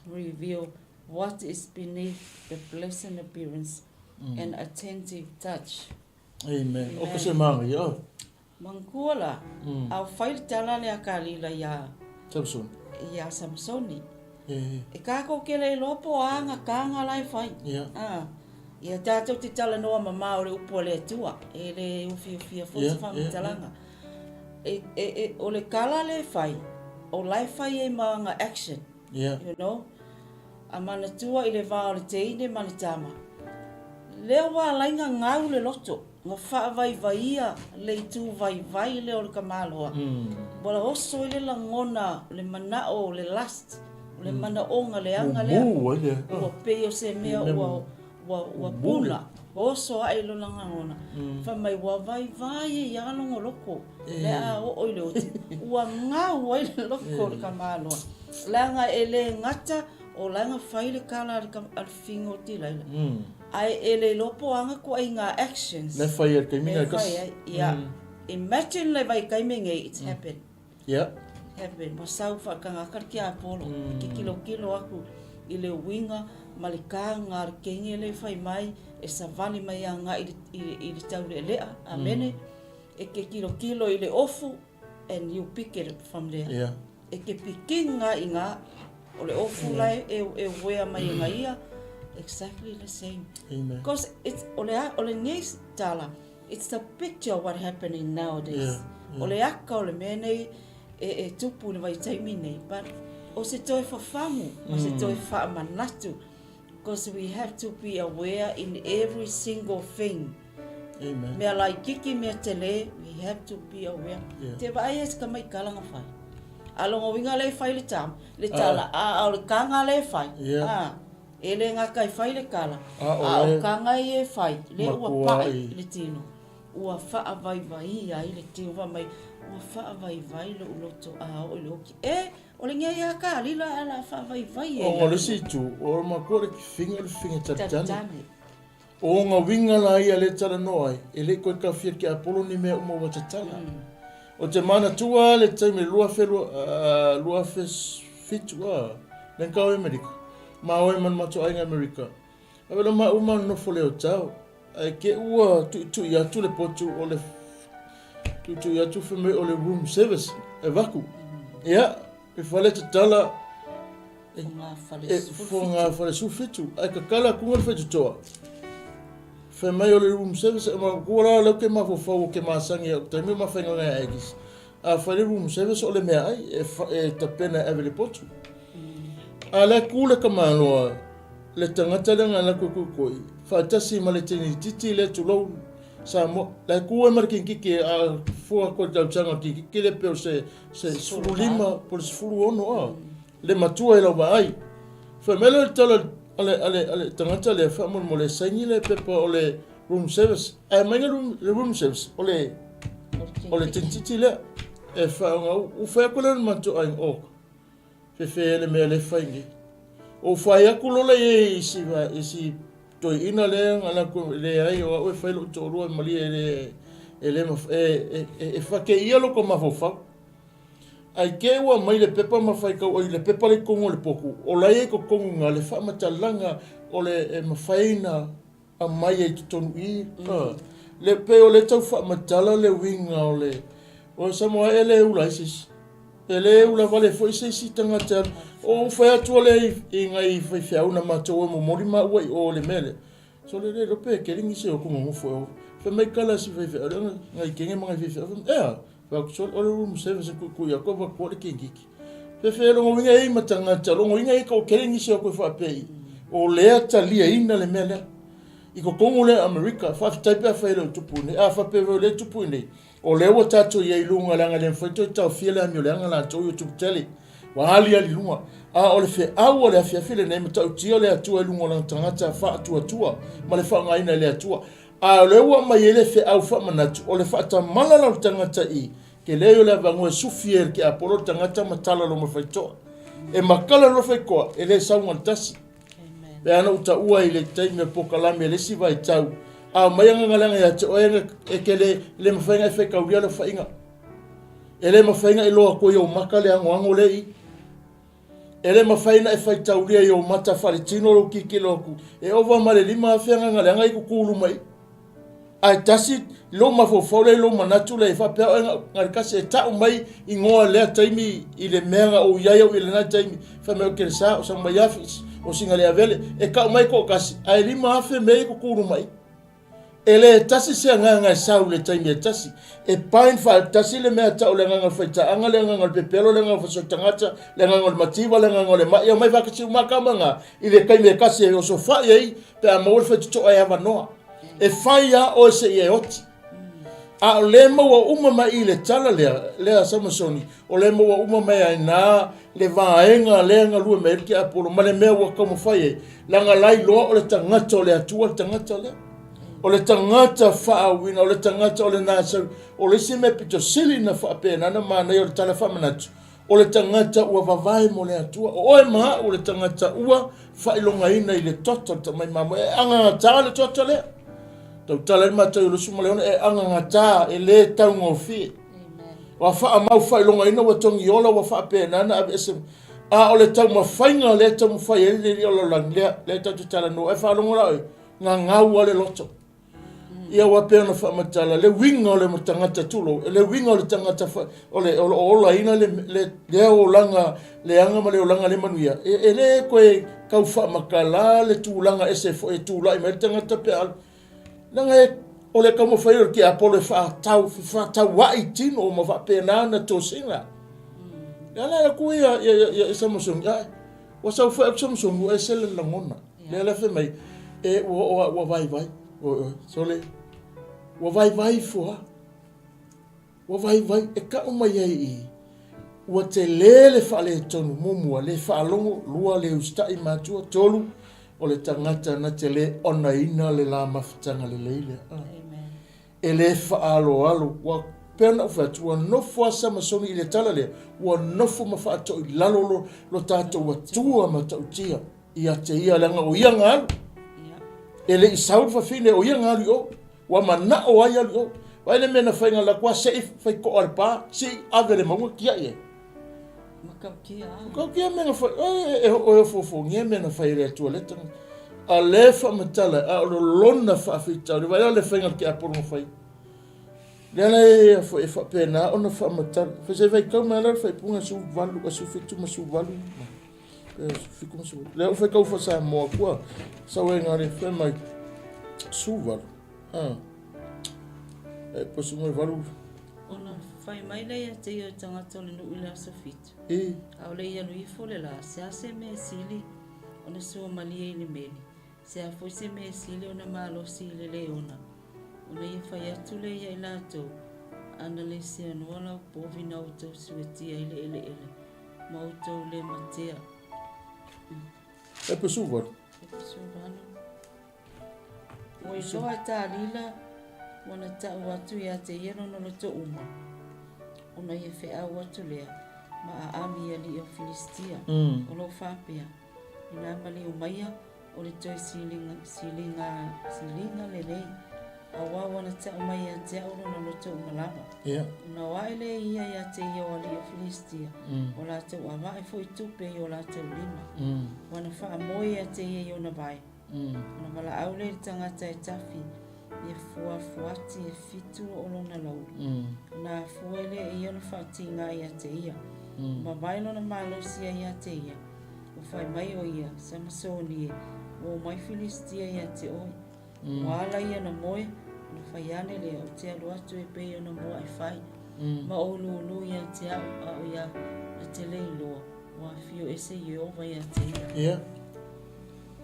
reveal what is beneath the pleasant appearance mm. and attentive touch. Amen. O ka se manga ia. Mangkua la, mm. au fai le tala le a Kalila ia Samsoni. Ia Samsoni. E, e kākou ke le iloa po a nga kānga la e fai. Yeah. Ah. Ia tātou te tala noa ma o le upu a le Atua. E le ufiufia foi yeah, se whamatalanga. Yeah, yeah. E, e, e, o le kala le fai, o la e fai e ma nga action. Yeah. You know? A manatua i le vā o le teine ma le tama. Lea ua alai nga gau le loto, nga faavaivaia le itu vaivai lea o le tamaloa. Mm. Ua oso ai le lagona, le manao, le lust, o le mm. manaoga leaga lea. Mumu ai lea. Ua pei o se mea ua ua ua puna, oso ae i lona lagona. Mm. Fai mai ua vaivai e ia logoloko. Eh. Le a oo i le oti. Ua gau ai le loko o le tamaloa. Leaga e le gata o laga fai le kala a le figa o Tilaila. Mm. Ae e le iloa po o aga koa i ngā actions. Le fai ai taimi ngai kasi. Ai. Ia. Mm. Imagine le vaitaimi nei it's mm. happen. Yeah. Happen. Ua sau whaakangaka le kia Apollo. Mm. Ke kilo kilo aku i le uiga ma le kāga a le kenge le fai mai e savali mai a ngai i, i, i le taulealea. Amene. Mm. E ke kilo kilo i le ofu and you pick it up from there. Yeah. E ke pikinga i ngā, o le ofu mm. lai e, e wea mai e ngā ia, exactly the same. Amen. Because it's, o le, o le nei tala, it's the picture of what happening nowadays. Yeah, yeah. O le aka o le mea nei e, e tupu le vaitaimi nei, but o se toe whawhangu, o se toe whaamanatu, because we have to be aware in every single thing. Amen. Mea laititi, mea tele, we have to be aware. Yeah. Te vaai e se tama i kalanga whai. A longa winga le whai le tam, le tala, a, a o le kanga le whai. Yeah. A, e le ngā kai whai le kala. A, o a o le- kanga i e whai, le ua Makua pae i. le tino. Ua whaavaivai ai le tino, wha mai, ua whaavaivai lo uloto a o i le oki. E, o le ngea ia ka lila a la whaavaivai e. O le isi itu, o le makua le figa le figa talitani. Talitani. O nga uiga la ia le talanoa ai, e le i koe kafia ke Apolo ni mea uma ua tatala. O te manatua le taimi 2002, 2007 a, le nkao i Amerika, ma oe ma matou aiga Amerika. Avela ma uma nofo le otao, ae ke ua tuitui atu le potu o le tuitui atu fai mai o le room service e vaku. Ia, e fale tatala. E fogafale 17, ae tatala atu le faitotoa. Fai mai o le room service, e maua la lea ou te mafaufau ou te masani ai, o le taimi o ma faigaluega ia Aggies. A fai le room service o le meaai e, e tapena e ave i le potu. A o lea tu le tamaloa, le tagata lea na alu atu e koikoi, faatasi ma le teinititi lea tulou Samoa. La e tu ai ma le kinititi a fua atu i le tausaga o le kinititi lea pei o se se 15 po o le 16 a. Le matua i lau vaai. Fai mai lea o le tala a le, a le, a le tagata lea, faamolemole, saini le pepa o le room service. Ae aumai le room, le room service, o le, o le tinititi lea. E faaaoga, ua fai atu lea o le matou aiga, oh, fefe le mea lea e fai nei. Ua fai atu lola i si, i si toeaina lea na latou, leai, o au e fai lou toalua, malie e le, e le, e, e, e, e fakeia lota mafaufau. Ae te ua aumai le pepa ma faitau ai le pepa lea i totonu o le potu, o la e i ai i totonu i ina le faamatalaga o le e mafai ona aumai ai i totonu i i. Le pei o lea e tau faamatala le uiga o le o Samoa e le ula ai se isi. E le ula vale foi se isi tagata. O ou fai atu lea i nai faifeau na matou o e momoli maua i o i le mea lea. Sole le iloa pe keli nisi o ku nonofo e o. Fai mai kala si faifeau lea ngai kenge ma ngai faifeau. Fai mai, ea, fai atu sole, o le room service e kuikui atu avatua le kengiki. Fefe logoina ei ma tagata, logoina ei ko keli nisi o ku faapea i. O lea taliaina le mea lea. I totonu lea Amerika, faafetai pe afai e le o tupu i inei. A faapea foi o lea e tupu i inei, O lea ua tatou i ai i luga leaga e le mafai toe taofia le amioleaga latou i o tupu tele. Ua aliali i luga. A o le feau o le afiafi lenei, matautia o le Atua i luga o lana tagata faatuatua ma le faaaogaina e le Atua. A o lea ua aumai ai le feau faamanatu, o le faatamala la o le tagata i ke leai o le avanoa e sufi ai e le tiapolo le tagata ma tala loma faitoa. E matala loa faitoa, e le sau na le tasi. Pe ana ou taua i le taimi o le polokalame i le isi vaitau, a omai agaga leaga ia te oe e te le, le mafai ona e faitaulia le faiga. E le mafai ona e iloa atu i ou mata le anoano lea i i. E le mafai ona e faitaulia i ou mata faaletino lou tilotilo atu, e ova ma le 5,000 agaga leaga i tutu luma i i. Ae tasi lou mafaufau lea i lou manatu lea e faapea oe na le tasi e tau mai igoa lea taimi i le mea na ou i ai au i lena taimi fai mai o Kelesa o Saumaiafi o Singaleavele e tau mai toatasi ae 5,000 mea ia tutulumai e le tasi se agaga e sau i le taimi e tasi e bind faatasi le mea tau le agaga o le faitaaga le agaga o le pepelo le agaga o le faasoa tagata le agaga o le mativa le agaga o le mai e omai faatasi uma kama na i le taimi e tasi e osofai ai pe a maua le faitotoa e avanoa E fai lava oe seia e oti. A o lea maua uma mai i le tala lea, lea a Samasoni, o lea maua uma mai ai na le vaega lea galue mai ai le tiapolo ma le mea ua taumafai ai, leaga la iloa o le tagata o le Atua le tagata lea. O le tagata faauuina, o le tagata o le Nasari, o le isi mea pito sili na faapena na manaia o le tala faamanatu, O le tagata ua vavae mo le Atua. O oe ma a'u o le tagata ua faailogaina i le toto o le tamai mamoe. E agagatā le toto lea. Tautala ai le Mataio 26, e agagatā, e lē taugofie. Ua faamau faailogaina, ua togiola, ua faapena ona aveese. A o le taumafaiga lea e taumafai ai le Alii o le lalolagi, lea, lea tatou te talanoa. E faalogo la oe, gagau lava le loto. Ia ua pei ona faamatala le uiga o le tagata tulou, le uiga o le tagata o le o lo o olaina le le lea olaga leaga ma le olaga le manuia, e, e le toe tau faamatala le tulaga ese foi e tulai mai le tagata pe a leaga e o le taumafai o le tiapolo e faatau fefaatauai tino ma faapena ona tosina. Lea la atu ia ia ia, ia Samusoni, ai ua sau foi atu Samusoni ua ese le lagona. Lea la fai mai, e ua oo a ua vaivai. Oi oi, sole, ua vaivai ifo a. Ua vaivai, e kau mai ai i, ua tele le faaletonu, muamua, le faalogo, lua, le usitai matua, tolu, o le tagata na te le onaina le la mafutaga lelei lea. Amen. E le faaaloalo, ua pei ona ou fai atu, ua nofo a Samasoni i le tala lea, ua nofo ma faatoilalo lo, lo tatou Atua matautia. Ia te ia, leaga o ia na alu. E le i sau le fafine, o ia na alu i o. Ua manao ai alu i o. Vaai le mea na fai na alu atu a se i fai toa le pa, se i ave le mauga tiai ai. Matautia. Matautia mea na fai, e, e, e ofofogia mea na fai e le Atua lea tagata. A lea faamatala, a o le lona faafitauli, vaai la le faiga o le tiapolo na fai. Lea la e foi e faapena ona faamatala. Fai se faitau mai la le faaipuga 18, 17 ma 18. 70. Lea ua faitau faa-Samoa atu a, sau ai ngā le fai mai, 18. Ha. E posi mai valu. Ona fai mai lea ia te ia o tagata o le nuu i le aso fitu. I. Aole i alu ifo le la, se a se mea e sili ona sua malie i le meli, se a foi se mea e sili ona malosi i le leona, ona ia fai atu lea ia i latou, Ana le seanoa lau povi na outou suetia i le eleele, ma outou le matea. E pesu valu. E pesu valu. Ua iloa e Talila ua na ta'u atu iā te ia lona loto uma, ona ia fe'au atu lea ma aami i ali'i o Filistia, o lo o faapea, Inā maliu maia o le toe siliga, siliga, siliga lenei, auā ua na ta'u mai ia te a'u lona loto uma lava. Yeah. Ona o a'e lea ia iā te ia o ali'i o Filistia, o latou avae foi tupe i o latou lima. Ua na faamoe ia te ia i ona vae. Ona valaau lea i le tagata e tafi ia fuafuati e fitu o lona laulu. Ona afua ai lea e ia ona faatigā ia te ia. Mavae lona malosi ai ia te ia, ua fai mai ʻo ia, Samasoni e, ua omai Filistia ia te ʻoe. Ua ala ia na moe, ona fai ane lea, ou te alu atu e pei ona muaʻi fai, ma ou lūlū ia te aʻu, a ʻo ia na te le iloa, ua afio ese Ieova ia te ia. Ia.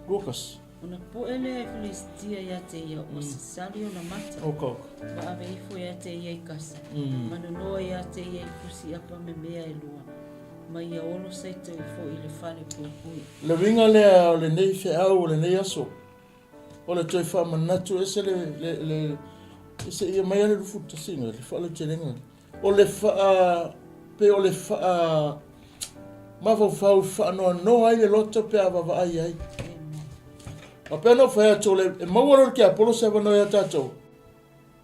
Lukas. Ona poʻe lea e Filistia iā te ia, ua sasali ona mata. Oka, oka. Ua ave ifo iā te ia i Kasa. Ma nonoa iā te ia i pusi apa me mea e lua, ma ia olo saito ifo i le fale puipui. Le uiga lea o lenei feau o lenei aso, o le toe faamanatu ese le, le, le, se ia mai le lufu tasiga, le faalautelega. O le faa, pe o le faa mafaufau faanoanoa ai le loto pe a vaavaai ai. A pei ona ou fai atu, o le, e maua loa le tiapolo se avanoa ia tatou,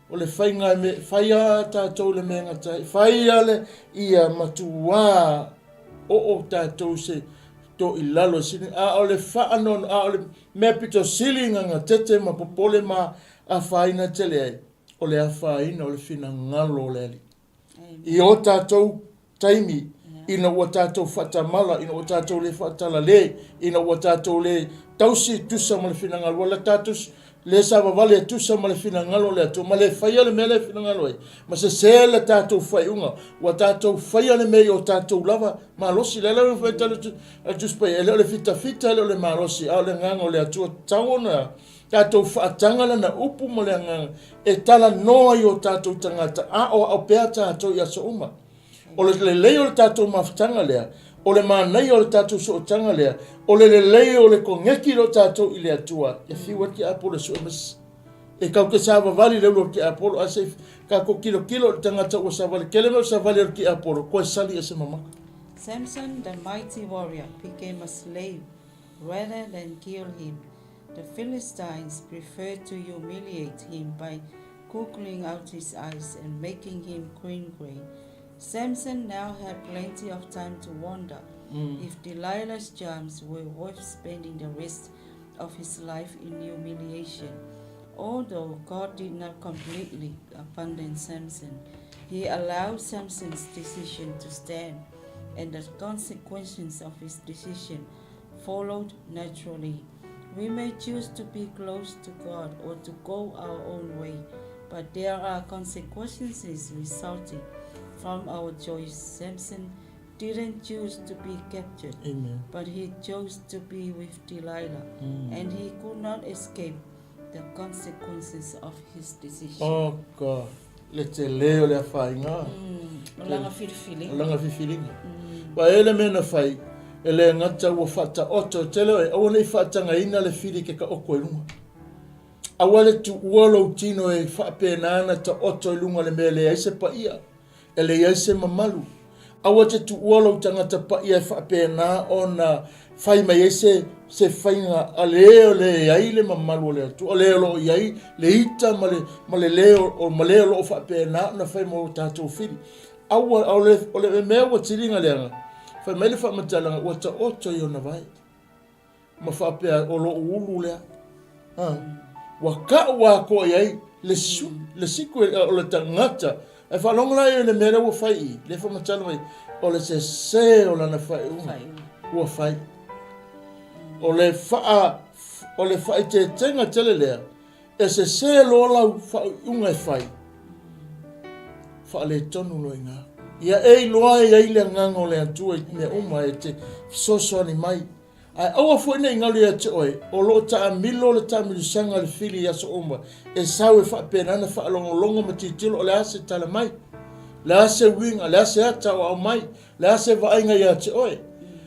o le faiga e me, fai a tatou le mea e gata ai, fai a le ia matuā oo tatou se to i lalo e sili, a o le faanoanoa, a o le mea pito sili gagatete ma popole ma afaina tele ai, o le afaina o le finagalo o le Alii. I o tatou taimi, ina ua tatou faatamala, ina ua tatou le faatalale, ina ua tatou le tausi e tusa ma le finagalo, ua tatou le savavali e tusa ma le finagalo o le Atua, ma le faia le mea lea e finagalo ai, ma sese le tatou faaiuga, ua tatou faia le mea i o tatou lava malosi. Le ala fai tala a Tusi Paia, e le o le fitafita, e le o le malosi, a o le agaga o le Atua, tatau ona tatou faataga lana upu ma le agaga e talanoa i o tatou tagata, aoao pea tatou i aso uma. O le lelei o le tatou mafutaga lea, o le manaia o le tatou sootaga lea, o le lelei o le koneki lea o tatou i le Atua, e fiu ai le tiapolo e sue mai E kau te savavali le ulu o le tiapolo, a se i tatou tilotilo i le tagata ua savali, tele mea o savali o le tiapolo, koe sali ese mamaka. Samson the mighty warrior became a slave rather than kill him. The Philistines preferred to humiliate him by googling out his eyes and making him green gray. Samson now had plenty of time to wonder if Delilah's charms were worth spending the rest of his life in humiliation. Although God did not completely abandon Samson, he allowed Samson's decision to stand, and the consequences of his decision followed naturally. We may choose to be close to God or to go our own way, but there are consequences resulting from our choice. Samson didn't choose to be captured, Amen. but he chose to be with Delilah, and he could not escape the consequences of his decision. Oh God, le tele o le afaina. O lana filifiliga. O lana filifiliga. Ua e le mea na fai, e le gata ua faataoto, tele oe, aua ne i faatagaina le fili ke taoto i luga. Aua le tuua lou tino e faapena ona taoto i luga o le mea e leai se paia. E leai se mamalu. Aua te tuua lou tagata paia e faapena ona fai mai ai se, se faiga a le o leai le mamalu o le Atua, o le o lo o i ai le ita ma le, ma le le o, ma le o lo o faapena ona fai mo tatou fili. Aua, o le, o le mea ua tiliga leaga, fai mai le faamatalaga, ua taoto i ona vae. Ma faapea, o loʻu ulu lea. Ha. Ua kaʻu atoa i ai le, su, le siku o le tagata. Ae faalogo la i le mea lea ua fai i, le faamatala mai, o le sese o lana faaiuga ua fai. O le faa, o le faaeteetega tele lea, e sese loa lau faaiuga e fai, faaletonu loa i ina. Ia e iloa e i ai le Agaga o le Atua i mea uma e te fesoasoani mai. Ae aua foi ne i galo ia te oe, o lo o taamilo le taamilosaga a le fili i aso uma, e sau e faapena ona faalogologo ma tilotilo o le a se tala mai, o le a se uiga, o le a se ata o aumai, o le a se vaaiga ia te oe.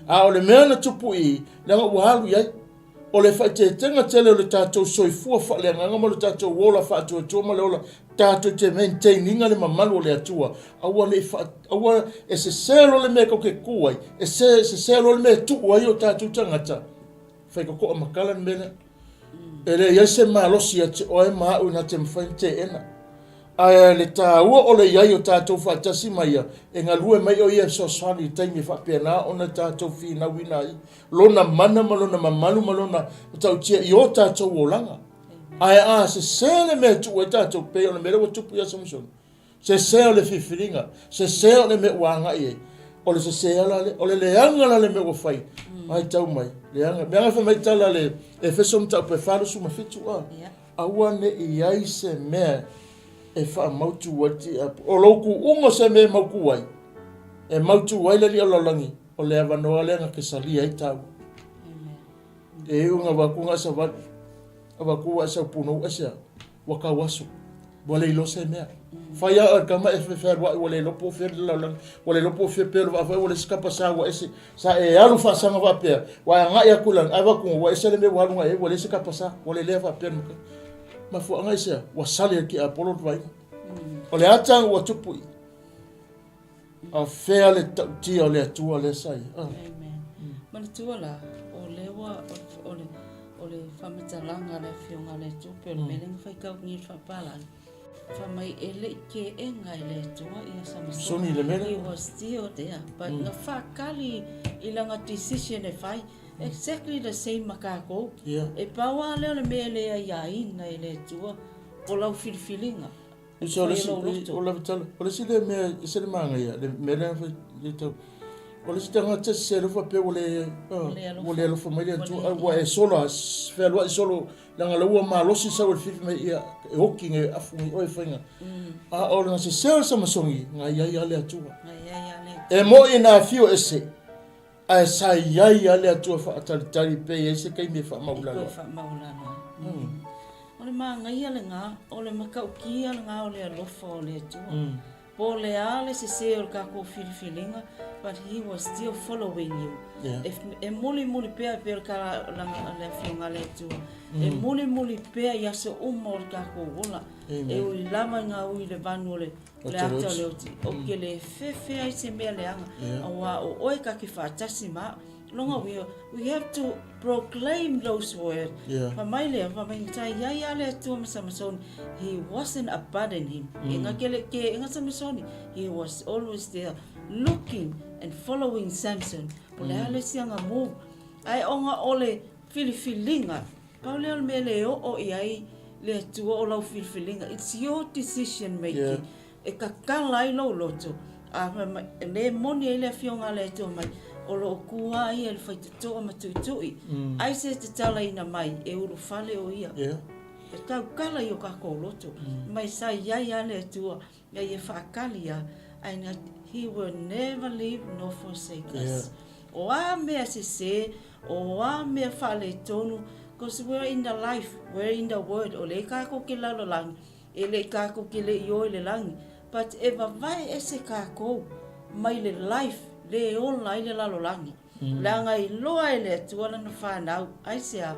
A o le mea na tupu i i, leaga ua alu i ai. O le faaeteetega tele o le tatou soifua faaleagaga ma lo tatou ola faatuatua ma le ola tatou te maintain ina le mamalu o le Atua, aua ne i faa, aua e sese loa le mea tou te tu ai, e se, sese loa le mea e tuu ai o tatou tagata, fai totoa matala le mea lea. E le i ai se malosi ia te oe ma au na te mafai ona teena. Ae le taua o le i ai o tatou faatasi ma ia, e galue mai o ia e fesoasoani i le taimi e faapena ona tatou finauina ai lona mana ma lona mamalu ma lona matautia i o tatou olaga. Ae a sese le mea e tuu ai tatou, pei o le mea lea ua tupu ia Samusoni, sese o le filifiliga, sese o le mea ua agai ai, o le sese ala lea, o le leaga la le mea ua fai, matau mai, leaga. Leaga fai mai tala le Efeso mataupu e 47, a, aua ne i i ai se mea e faamautu ai le tiapu. O lou tuuga o se mea e mautu ai, e mautu ai le alii o le lalolagi, o le avanoa lea na te salia ai taua. E iu ina avatu na e savali, avatu ua e sau punou aisea? Ua tau aso, ua le iloa se mea. Fai lava oe le tama e fealuai ua le iloa po o fea le lalolagi, ua le iloa po o fea pea o le vaa foi ua leai se kapa sa ua ese. Sa e alu faasaga faapea, ua e agai atu i lalo, ae avatu ua ese le mea ua alu agai i ai, ua leai se kapa sa, ua lelea faapea le matai. Mafuaaga aisea? Ua sali e le tiapolo le vaaiga. O le ata ua tupu i i. A fea le ta'utia o le Atua lea sa i ai? Amen. Manatua la, o lea ua, o le, o le faamatalaga a le Afioga a le Atua, pei o le mea lea na faitau nei i le faapalagi, fai mai e le i teena e le Atua ia Samasoni. Soni i le mea lea. He was still there, but na faatali i lana decision e fai. Exactly the same ma tatou. Yeah. E pau lava lea o le mea e le aiaina e le Atua, o lau filifiliga. Uso, o le isi, o le tala, o le isi lea mea, e se le manaia, le mea lea fai, le tau, o le isi tagata se alofa pe ua le, ua le alofa mai le Atua, ua e sola, fealuai solo, leaga la ua malosi sau e fifi mai ia, e oki nei, afu nei oe faiga. A o le sese o le Samasoni, na i ai lava le Atua. E moi na afio ese, Ae sa i ai lava le Atua faatalitali pe i ai se taimi e faamaualalo ai. E faamaualalo ai. Mm. O le manaia lena, o le matautia lena o le alofa o le Atua. Mm. Po o le a le sese o le tatou filifiliga, but he was still following you. Yeah. E, e mulimuli pea e pei o le tala a le Afioga a le Atua. Mm. E mulimuli pea i aso uma o le tatou ola. Amen. E ui lava i ngā ui le vanu o le O le ata o le oti, o ke le fefe ai se mea leaga, auā o oe ka ke faatasi ma au. Longa uiga, we have to proclaim those words. Fai mai lea, fai mai sa i ai a le Atua ma Samasoni, he wasn't abandon him. E nga ke le ke nga Samasoni, he was always there looking and following Samson. Po le a le isi anga move. Ae onga o le filifiliga Pau lea o le mea e le oo i ai le Atua o lau filifiliga, it's your decision making. Yeah. E kakala ai lou loto, a fai mai, e le moni ai le Afioga a le Atua mai, o lo o kū a ia i le faitotoa ma tuitui, mm. ai se tatalaina mai e ulufale o ia. Yeah. E taukala i o kākou loto, mm. mai sa i ai a le Atua, Ia ia whaakali a, and he will never leave nor forsake us. Yeah. O a mea sese, o a mea faaletonu, because we're in the life, we're in the word, o le kākou ke lalolagi, e le kākou ke le i o i le lagi, but e vavae ese kākou mai le life, le ola ai le lalolagi. Leaga i loa e le Atua lana fanau, aisea?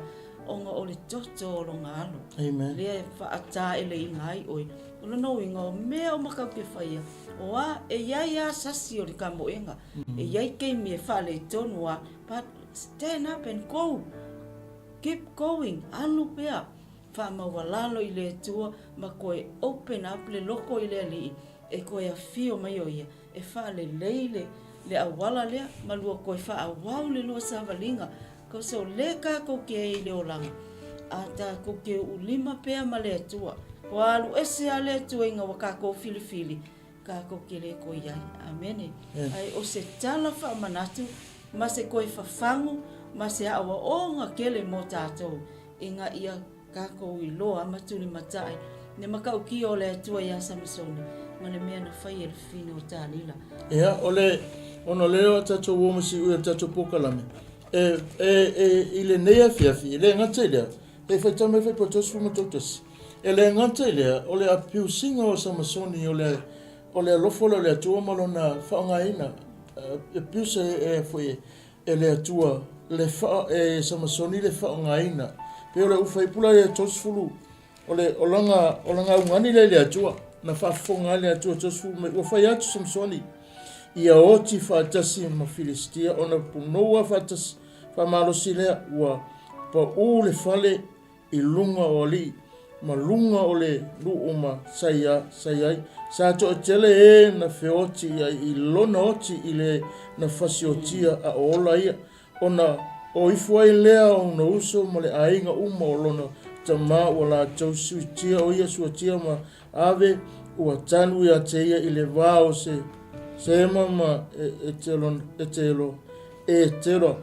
Ona o le toto o lona alo. Amen. Lea e faataeleina ai oe. O lona uiga, o mea uma kau ke whaia, o a, e iai a sasi o le kamoenga, e iai keimi e faaletonu a, but stand up and go. Keep going, alu pea. Faamaualalo i le Atua ma koe open up le loko i le Alii e koe afio mai o ia. E faalelei le le auala lea ma lua koe faaauau le lua savaliga, cause o le kakou ke ai i le olaga, a takou ke uu lima pea ma le Atua. Ua alu ese a le Atua ina ua kakou filifili, kakou ke le koe ai. Amene. Ae o se tala faamanatu ma se koe fafagu. ma se aoaoga tele mo tatou ina ia tatou iloa ma tulimatai le matautia o le Atua ia Samasoni ma le mea na faia i le fafine o Talila. Ia, o le, ona o lea ua tatou o ma siui o le tatou polokalame, e, e, e, i lenei afiafi, e le gata i lea, e faitau mai Faipa 31, e le gata i lea, o le apiusiga o Samasoni, o le, o le alofa lea o le Atua ma lona faaaogaina, abuse e, e, foi, e le Atua le faa, e Samasoni le faaaogaina. Pei o le ufa ipu la ia 30, o le olaga, o lana augani lea i le Atua, na faafofoga ai le Atua 30 mai, ua fai atu Samasoni, ia oti faatasi ma Filistia, ona punoua faatasi, faamalosi lea, ua pau le fale i luga o alii ma luga o le nuu ma sa i ai. Sa toatele e na feoti i ai i lona oti i le na fasiotia a o ola ia, ona o ifo ai lea o ona uso ma le aiga uma o lona tama ua latou suitia o ia suatia ma ave ua tanu ia te ia i le va o se Sema ma Etelon, Etelo, Etelo.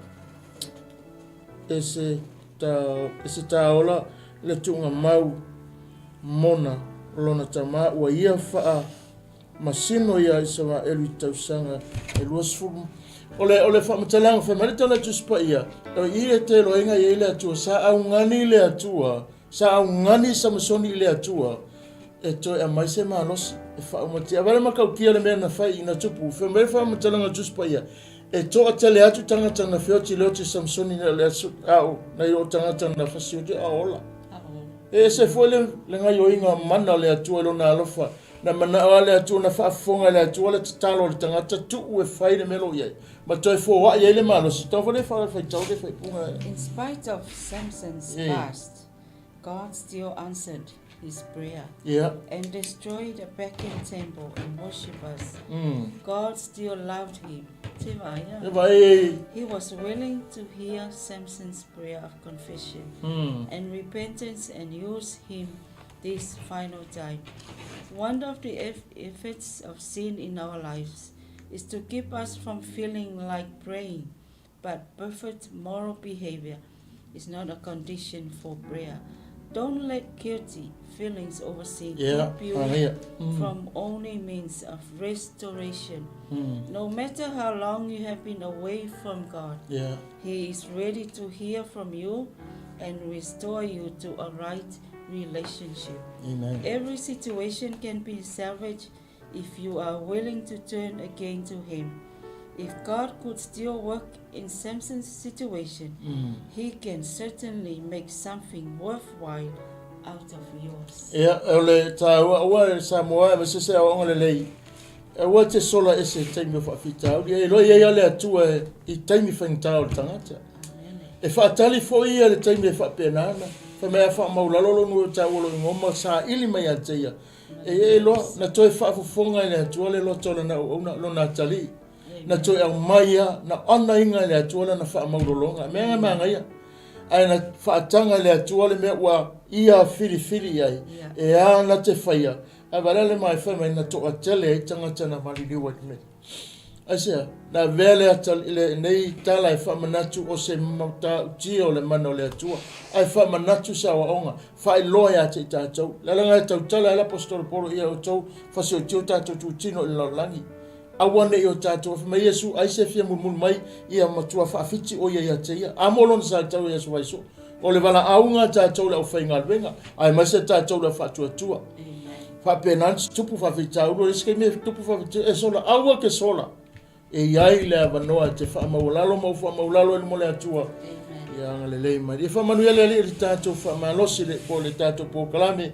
E se e se taola le tuugamau mona lona tama ua ia faa masino ia Isaraelu i tausaga e 20. O le, o le faamatalaga fai mai le tala Tusi Paia, o i le teloaiga i ai le Atua, sa augani le Atua, sa augani Samasoni i le Atua, e toe aumai se malosi e faaumatia. Avale matautia le mea na fai ina tupu. Fai mai le faamatalaga o Tusi Paia, e toatele atu tagata na feoti le oti Samsoni na le aso ao na i o tagata na fasioti a ola. E ese foi le, le gaioiga mana o le Atua i lona alofa. Na manao a le Atua na faafofoga e le Atua le tatalo o le tagata tuu e fai le mea o lo o i ai. Ma toe foai ai le malosi. Tau foi le faitau le faaipuga. In spite of Samson's past, God still answered his prayer yeah. and destroyed the pagan temple and worshippers. God still loved him. He was willing to hear Samson's prayer of confession and repentance and use him this final time. One of the effects of sin in our lives is to keep us from feeling like praying, but perfect moral behavior is not a condition for prayer. Don't let guilty feelings over sin keep you from only means of restoration. No matter how long you have been away from God, He is ready to hear from you and restore you to a right relationship. Amen. Every situation can be salvaged if you are willing to turn again to Him. If God could still work in Samson's situation, He can certainly make something worthwhile out of yours. Ia, o le tāua, aua e Samoa, aemaise se aoaoga lelei, aua te sola ese i taimi o faafitauli. E iloa i ai lava le Atua i taimi faigata o le tagata. E faatali foi ia le taimi e faapena ana. Fai mai a faamaulalo lou nuu e taua lou igoa ma saili mai ia te ia. E i ai loa, na toe faafofoga e le Atua le loto o lana auauna, lona atalii. Na toe aumai a, na anaiga e le Atua lana faamaulologa. Mea nga manaia. Ae na faataga e le Atua le mea ua ia filifili i ai, e a na te faia. Ae vaai la le mai fai mai na toatele ai tagata na maliliu ai le mea. Aisea? Na avea le ata, lenei tala e faamanatu o se matautia o le mana o le Atua, ae faamanatu se aoaoga, faailoa ia te i tatou. Le alaga e tautala ai le Aposetolo Paulo, Ia outou fasiotia o tatou tutino i le lalolagi. Aua ne i o tatou, fai mai Iesu, ai se fia mulimuli mai, ia matua faafiti o ia ia te ia. A mo lona sa tau i aso vaiso. O le valaauga a tatou le aufaigaluega, aemaise tatou le au faatuatua. Faapena ona tupu faafitauli, o le isi taimi e tupu faafitauli, e sola, aua ke sola. E i ai le avanoa e te faamaualalo ma ou faamaulalo i luma o le Atua. Ia agalelei mai. Ia faamanuia le Alii i le tatou faamalosi le, po o le tatou polokalame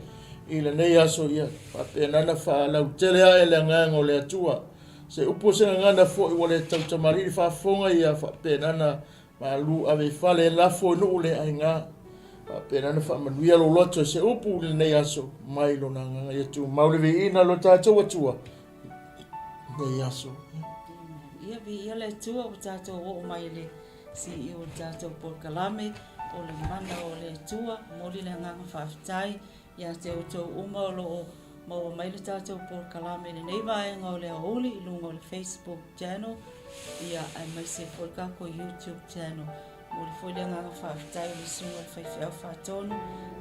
i lenei aso. Ia faapena ona faalautele ae le agaga o le Atua. Se upu o se gagana foi ua le tautamalii i le faafofoga, ia faapena ona Malu ave i fale e lafo i nuu le aiga. Faapena ona faamanuia lou loto i se upu i lenei aso mai lona agaga ia tumau le viiina lo tatou Atua i lenei aso. Ia viia le Atua ua tatou oo mai i le CEO o le tatou polokalame o le mana o le Atua. Momoli le agaga faafetai ia te outou uma o lo o maua mai le tatou polokalame i lenei vaega o le aoauli i luga o le Facebook channel, ia aemaise foi le tatou YouTube channel. Momoli foi le agaga faafetai i le Susuga i le Faifeau Faatonu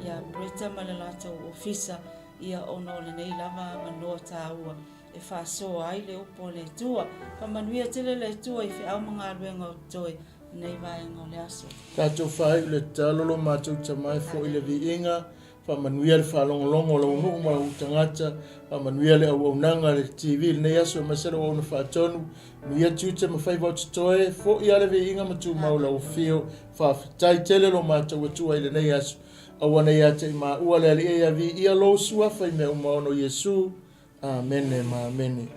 ia Bretta ma le latou ofisa ia ona o lenei lava avanoa taua e faasoa ai le upu a le Atua. Faamanuia tele le Atua i feau ma galuega o totoe lenei vaega o le aso. Tatou faaiu le tatalo lo matou Tama e foi le viiga, faamanuia le faalogologo o lau nuu ma lau tagata, faamanuia le auaunaga a le TV i lenei aso aemaise lau auauna faatonu, manuia tiute ma faiva o totoe, foi lava le viiga ma tumau lau afio, faafetai tele lo matou Atua i lenei aso. Aua ne ia te i maua le Alii ia viia lou suafa i mea uma ona o Iesu. Amene ma amene.